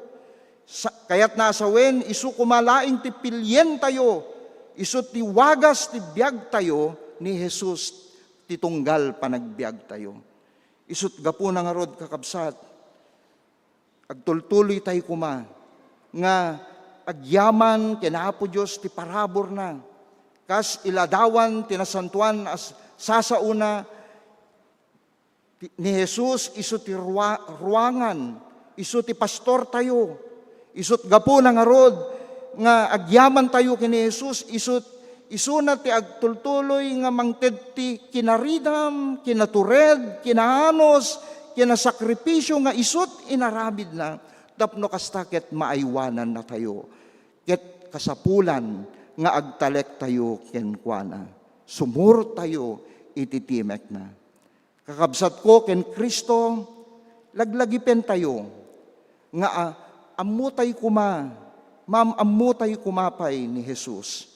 Sa-, kayatna a sawen, isu koma laeng ti pilientayo. Isu ti wagas ti biagtayo ni Jesus ti tunggal panagbiagtayo. Isut' gapuna ngarud, kakabsat, agtultuloytayo koma nga agyaman ken Apo Dios ti paraburna. Kas iladawan ti nasantoan a s-, sasaona, ti, ni Jesus isu ti rua-, ruangan, isu ti pastortayo. Isut' gapuna ngarud nga agyamantayo ken ni Jesus, isut-, isuna ti agtultuloy nga mangted ti kinaridam, kinatured, kinaanus, kinasakripisio nga isut' inaramidna tapno kasta ket maaywanannatayo. Ket kasapulan nga agtalektayo kenkuana. Sumurtayo iti timekna. Kakabsatko ken Cristo, laglagipentayo nga, ah, ammotay koma, maam-ammotay koma pay ni Jesus.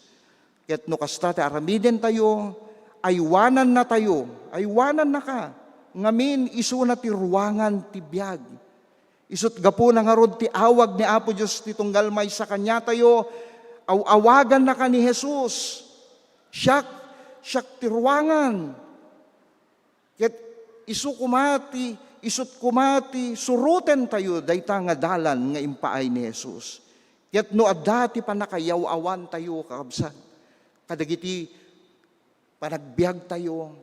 Ket no kasta ti aramidentayo, aywanannatayo, aywanannaka, ngamin isuna ti ruangan ti biag. Isut' gapuna ngarud ti awag ni Apo Dios ti tunggal maysa kaniatayo, aw-awagannaka ni Jesus. Siak, siak ti ruangan. Ket isu koma ti, isut' koma ti surotentayo dayta nga dalan nga impaay ni Jesus. Ket no adda ti pannakayaw-awantayo, kakabsat, kadagiti panagbiagtayo,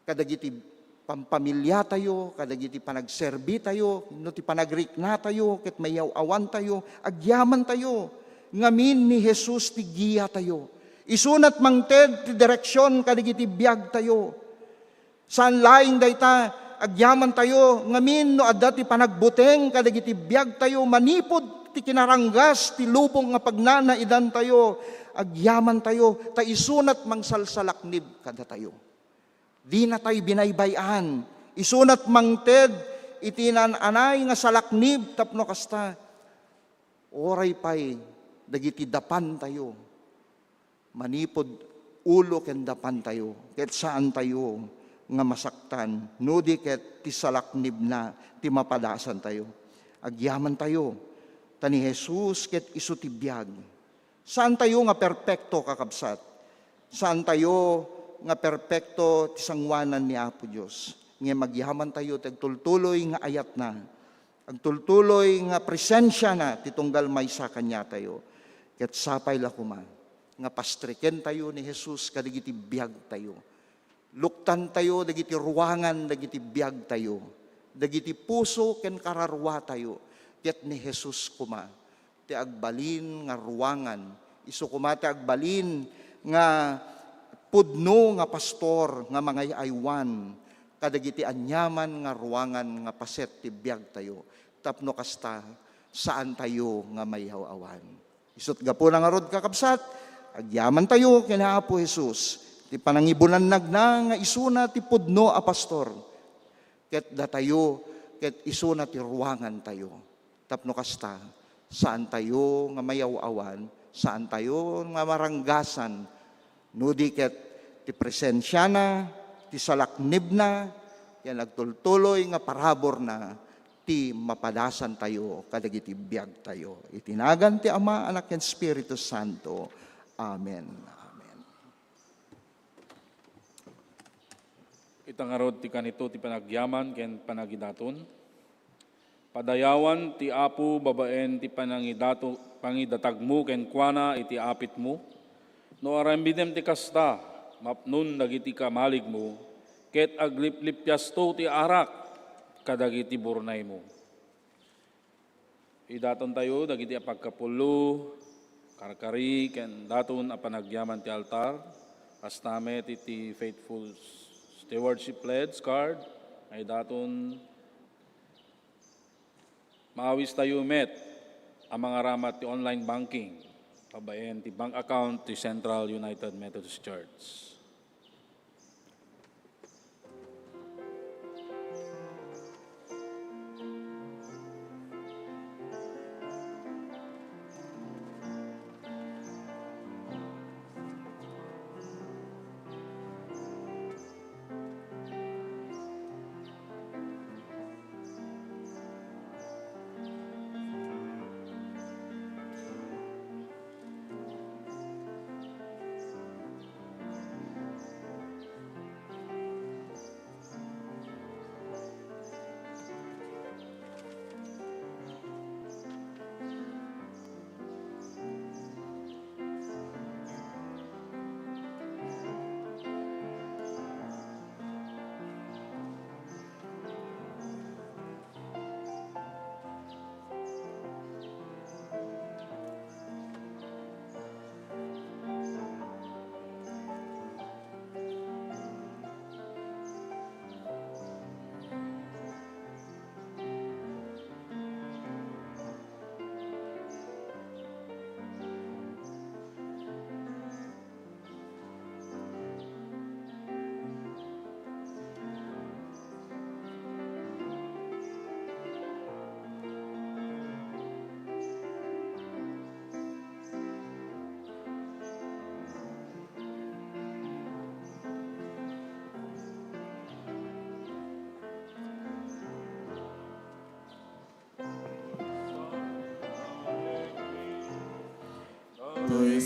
kadagiti pampamiliatayo, kadagiti panagserbitayo, no ti panagriknatayo ket mayaw-awantayo, agyamantayo ngamin ni Jesus ti giatayo. Isunat mangted ti direksion kadagiti biagtayo. Saan laeng dayta, agyamantayo ngamin no adda ti panagbuteng kadagiti biagtayo manipud ti kinaranggas ti lubong nga pagnanaidantayo, agyamantayo ta isunat mangsalsalaknib kadatayo. Dinatay binaybay-an. Isunat mangted iti naan-anay nga salaknib tapno kasta, uray pay dagiti dapantayo, manipud ulo ken dapantayo, ket saantayo nga masaktan, no di ket ti salaknibna ti mapadasantayo. Agyamantayo, ta ni Jesus ket isu ti biag. Saantayo nga perpekto, kakabsat. Saantayo nga perpekto ti sangoanan ni Apo Dios. Ngem agyamantayo ti agtultuloy nga ayatna. Agtultuloy nga presensiana ti tunggal maysa kaniatayo. Ket sapay la koma nga pastrikentayo ni Jesus kadagiti biagtayo. Luktantayo dagiti ruangan dagiti biagtayo, dagiti puso ken kararuatayo, ket ni Jesus koma ti agbalin nga ruangan, isu koma ti agbalin nga pudno nga pastor nga mangay-aywan kadagiti aniaman nga ruangan nga paset ti biagtayo, tapno kasta, saantayo nga mayaw-awan. Isut' gapuna ngarud, kakabsat, agyamantayo ken ni Apo Jesus ti panangibunannagna nga isuna ti pudno a pastor, ket datayo ket isuna ti ruangantayo. Tapno kasta, saantayo nga mayaw-awan, saantayo nga maranggasan, no di ket ti presensiana, ti salaknibna, ken agtultuloy nga paraburna, ti mapadasantayo kadagiti biagtayo. Iti nagan ti Ama, Anak, ken Espiritu Santo. Amen. Amen. Ita ngarud ti kanito ti panagyaman ken panagidaton. Padayawan ti Apo babaen ti panangidato-, pangidatagmo kenkuana iti apitmo. No aramidem ti kasta, mapnon dagiti kamaligmo, ket agliplippiasto ti arak kadagiti burnaymo. Idatontayo dagiti apagkapullo, karkari, ken daton a panagyaman ti altar. Kasta met iti faithful stewardship pledge card nga idaton. Maawistayo met a mangaramat ti online banking babaen ti bank account ti Central United Methodist Church.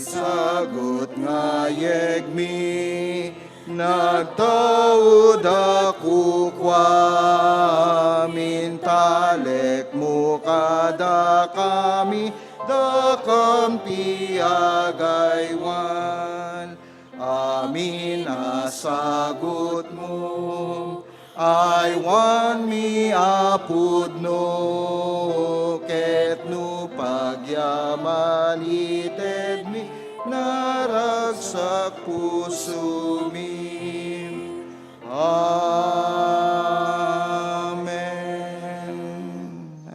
Sagut nga yegmi, nagtaud a kukuam, intalekmo kadakami, dakam ti agaywan. Amin a sagutmo, aywanmi a pudno, ket no pagyaman itedmi, naragsak pusomi. Amen.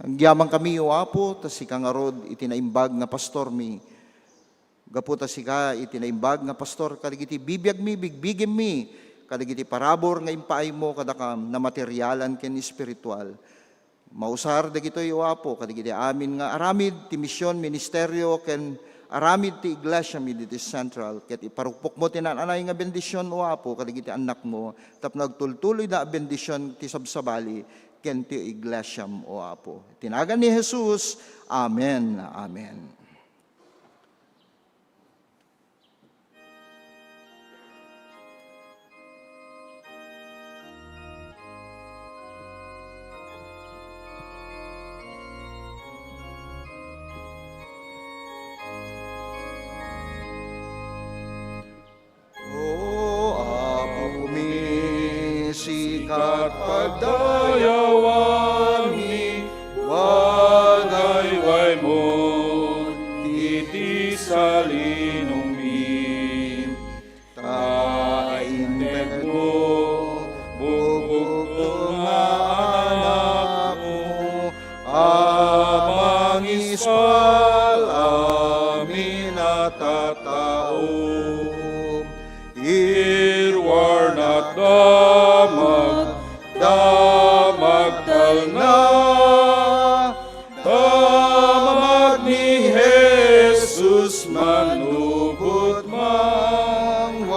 Agyamankami, O Apo, ta sika ngarud iti naimbag nga pastormi. Gapu ta sika iti naimbag nga pastor kadagiti bibiagmi, bigbigimmi, kadagiti parabur nga impaaymo kadakam, namaterialan ken espiritual. Mausar dagitoy, O Apo, kadagiti amin nga aramid ti mision, ministerio, ken aramid ti Iglesia Meditis Central, ket iparukpokmo ti naan-anay nga bendision, O Apo, kadagiti annakmo, tapno agtultuloyda a bendision ti sabsabali ken ti iglesiam, O Apo. Iti nagan ni Jesus, amen, amen. O Apomi, sika pagdayawanmi, wagaywaymo iti salinongmi. Ta intedmo, bubugto nga anakmo, a mangispal amin a tattao. Irwarnat damag, damagtalna, damag ni Jesus manubot mangwayam.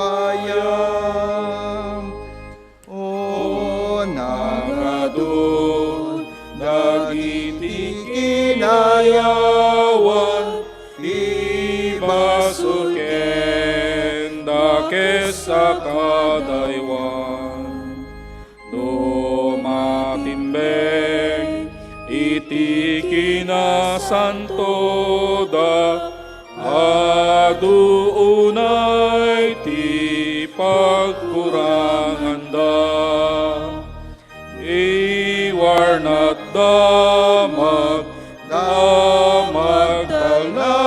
O nagadu dagiti kinayawan ti basol ken dakes a kadaywan. No matimbeng iti kinasantoda, adu unay ti pagkuranganda. Iwarnat damag, damagtalna,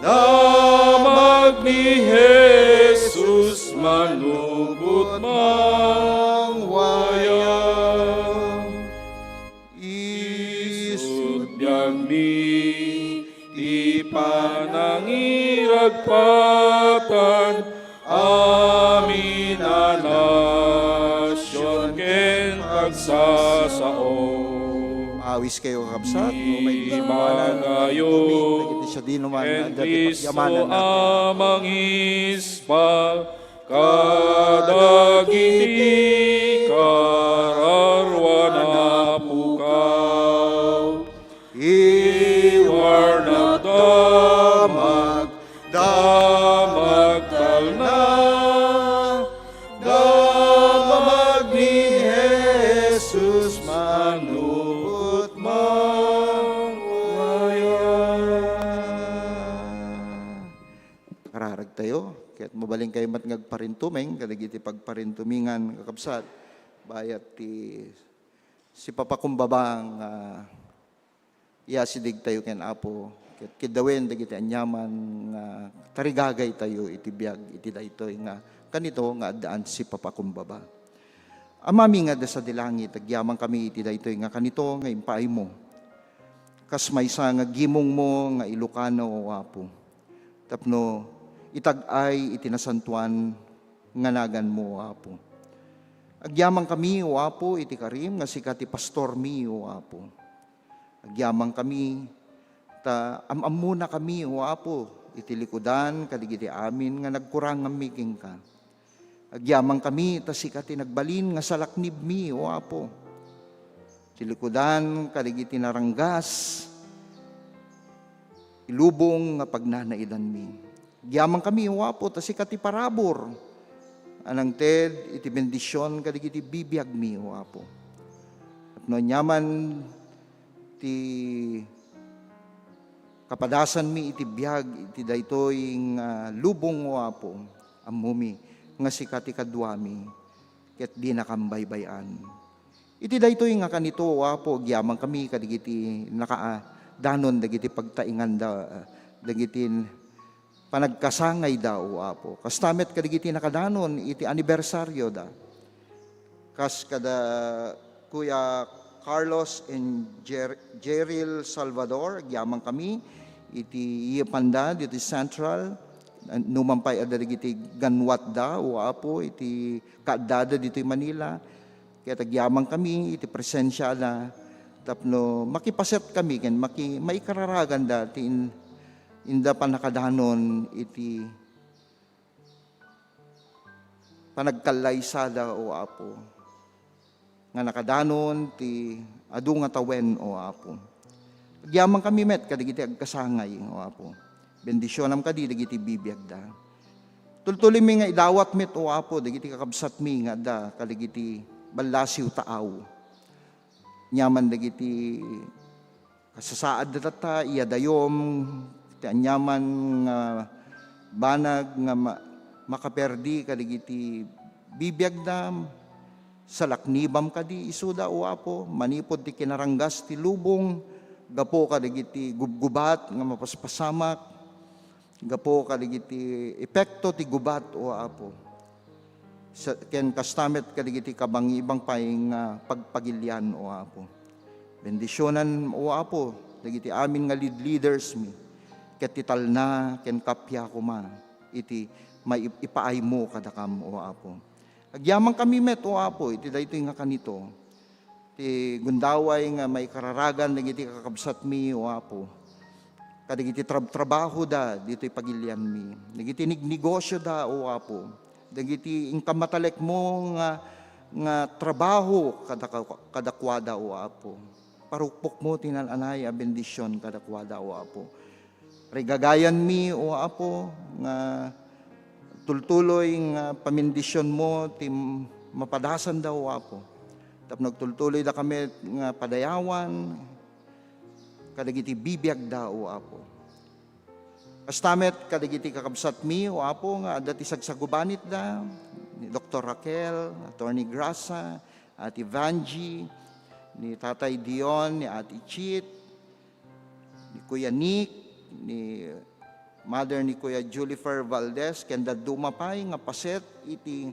damag ni Jesus manubot mangwayam. Isut' biagmi ti panangiragpatan amin a nasion ken agsasao. Awis kayo, kakabsat, no may gusto man, dagiti siya di naman, Kristo dagiti pagyamanan a natin. Mangispal kadagiti kararuan a pukaw. Iwarnat damag, damagtalna, damag ni Jesus manubot mangwaya. Kararag tayo, ket mabalin kayo met nga agparintumeng kadagiti pagparintumingan, kakabsat, bayat ti sipapakumbaba nga iyasideg tayo ken Apo, ket kiddawen dagiti aniaman nga tarigagay tayo iti biag iti daytoy nga kanito nga addaan sipapakumbaba. Amami nga adda sadi langit, agyamankami iti daytoy nga kanito nga impaaymo. Kas maysa nga gimongmo nga Ilocano, O Apo, tapno itag-ay iti nasantoan nga naganmo, O Apo. Agyamankami, O Apo, iti karim nga sika ti pastormi, O Apo. Agyamankami ta am-ammonakami, O Apo, iti likudan kadagiti amin nga nagkuranganmi kenka. Agyamankami ta sika ti nagbalin nga salaknibmi, O Apo. Ti likudan kadagiti naranggas lubong nga pagnanaidanmi. Agyamankami, O Apo, ta sika ti parabur a nangted iti bendision kadagiti bibiagmi, O Apo. Tapno aniaman ti kapadasanmi iti biag iti daytoy nga lubong, O Apo, ammomi nga sika ti kaduami ket dinakam baybay-an. Iti daytoy nga kanito, O Apo, agyamankami kadagiti nakaadanon dagiti pagtainganda, dagiti panagkasangayda, O Apo. Kasta met kadagiti nakadanon iti anibersarioda. Kas kada Kuya Carlos and Jer-, Jeril Salvador, agyamankami iti iyapanda ditoy Central. Numan pay adda dagiti ganwatda, O Apo, iti kaaddada ditoy Manila. Ket agyamankami iti presensiada tapno makipasetkami ken maki-, maikararaganda ti in-, inda pannakadanon iti panagkallaysada, O Apo, nga nakadanon ti adu nga tawen, O Apo. Agyamankami met kadagiti agkasangay, O Apo. Bendisionam kadi dagiti bibiagda. Tultuloymi nga idawat met, O Apo, dagiti kakabsatmi nga adda kadagiti ballasiw taaw. Aniaman dagiti kasasaadda tatta, iyadayom, ti aniaman nga banag nga ma-, makaperdi kadagiti bibiagda, salaknibam kadi isuda, O Apo, manipud ti kinaranggas ti lubong, gapu kadagiti gubgubat nga mapaspasamak, gapu kadagiti epekto ti gubat, O Apo. Sa-, ken kasta met kadagiti kabangibang pay nga pagpagilian, O Apo. Bendisionan, O Apo, dagiti amin nga lead leaders mi, ket ti talna ken kappia koma iti maipaaymo kadakam, O Apo. Agyamankami met, O Apo, iti daytoy nga kanito, ti gundaway nga maikararagan dagiti kakabsatmi, O Apo, kadagiti trab-, trabahoda ditoy pagilianmi, dagiti nignegosioda, O Apo, dagiti inka matalekmo nga, nga trabaho kada-, kadakuada, O Apo. Parukpokmo ti naan-anay a bendision kadakuada, O Apo. Rigagayanmi, O Apo, nga tultuloy nga pamindisionmo ti mapadasanda, O Apo. Tapno agtultuloyda kami nga padayawan kadagiti bibiagda, O Apo. Kasta met kadagiti kakabsatmi, O Apo, nga adda ti sagsagubanitda, ni Doktor Raquel, Attorney Grasa, Ate Vangie, ni Tatay Dion, ni Ate Chit, ni Kuya Nick, ni mother ni Kuya Julifer Valdez, ken dadduma pay nga paset iti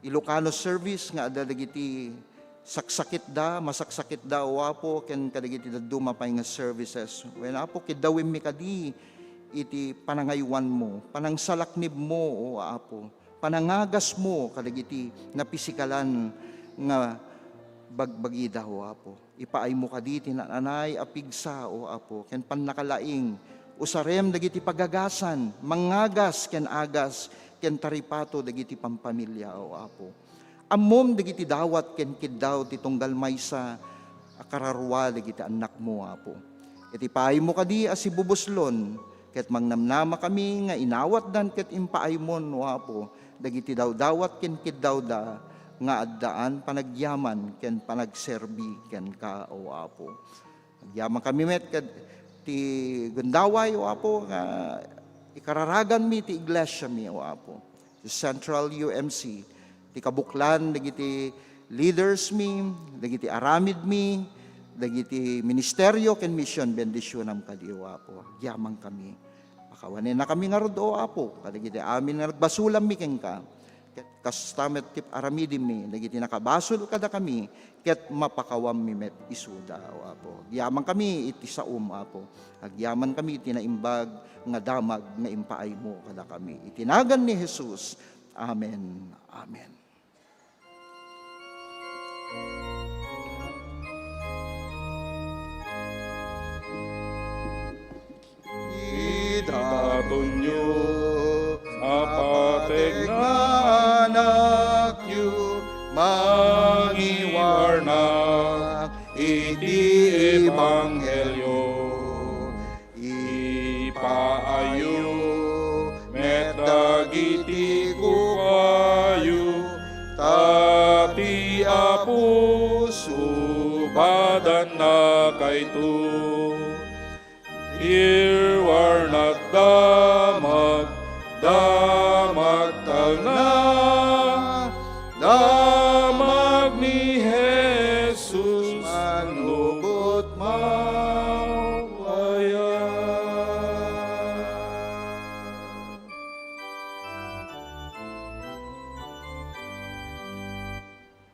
Ilocano service nga adda dagiti saksakitda, masaksakitda, O Apo, ken kadagiti dadduma pay nga services. Wen, Apo, kiddawimmi kadi iti panangaywanmo, panangsalaknibmo, O Apo, panangagasmo kadagiti napisikalan nga bagbagida, O Apo. Ipaaymo kadi ti naan-anay a pigsa, O Apo, ken pannakalaing. Usarem dagiti pagagasan, mangagas ken agas, ken taripato dagiti pampamilia, O Apo. Ammom dagiti dawat ken kiddaw ti tunggal maysa a kararua dagiti annakmo, Apo. Ket ipaaymo kadi a sibubuslon, ket mangnamnama kami nga inawatdan ket impaaymon, O Apo, dagiti dawdawat ken kiddawda nga addaan panagyaman ken panagserbi kenka, O Apo. Agyaman kami met kad ti gundaway, O Apo, nga ikararaganmi ti iglesiami, O Apo. Ti Central U M C, ti kabuklan dagiti leaders mi, dagiti aramid mi, dagiti ministerio ken mission, bendisionam kadi, O Apo. Agyaman kami. Pakawanenna kami ngarud, O Apo, kadagiti amin nga nagbasulammi kenka. Ket kasta met ti aramidimmi dagiti nakabasol kadakami, ket mapakawammi met isuda, O Apo. Agyaman kami iti saom, Apo. Agyaman kami iti naimbag nga damag nga impaaymo kadakami. Iti nagan ni Jesus. Amen. Amen. Idatonyo, apateg nga anakyo, mangiwarnak iti ebanghelio. Espiritu. Here are not damag, damag talna, damag ni Jesus manlukot mawaya.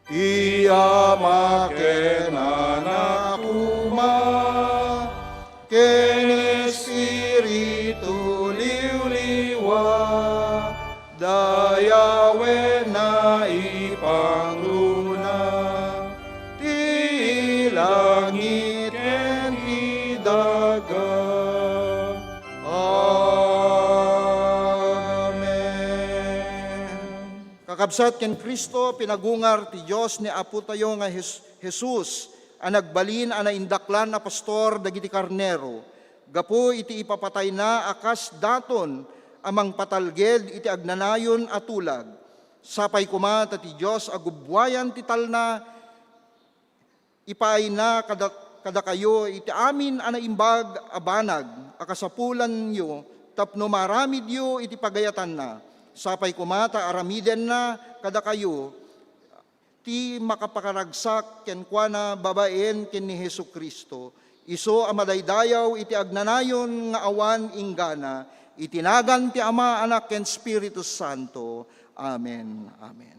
Ti Ama ken Anak koma, ken Espiritu liwliwa, dayawenna ipangruna, ti langit ken ti daga. Amen. Kakabsat ken Cristo, pinagungar ti Dios ni Apotayo nga Jes-, Jesus a nagbalin a naindaklan a pastor dagiti karnero, gapu iti ipapatayna a kas daton a mangpatalged iti agnanayon a tulag. Sapay koma ta ti Dios a gubbuayan ti talna, ipaayna kada-, kadakayo iti amin a naimbag a banag a kasapulanyo tapno maaramidyo iti pagayatanna. Sapay koma ta aramidenna kadakayo ti makapakaragsak kenkuana babaen ken ni Jesu-Cristo, isu a madaydayaw iti agnanayon nga awan inggana, iti nagan ti Ama, Anak, ken Espiritu Santo. Amen. Amen.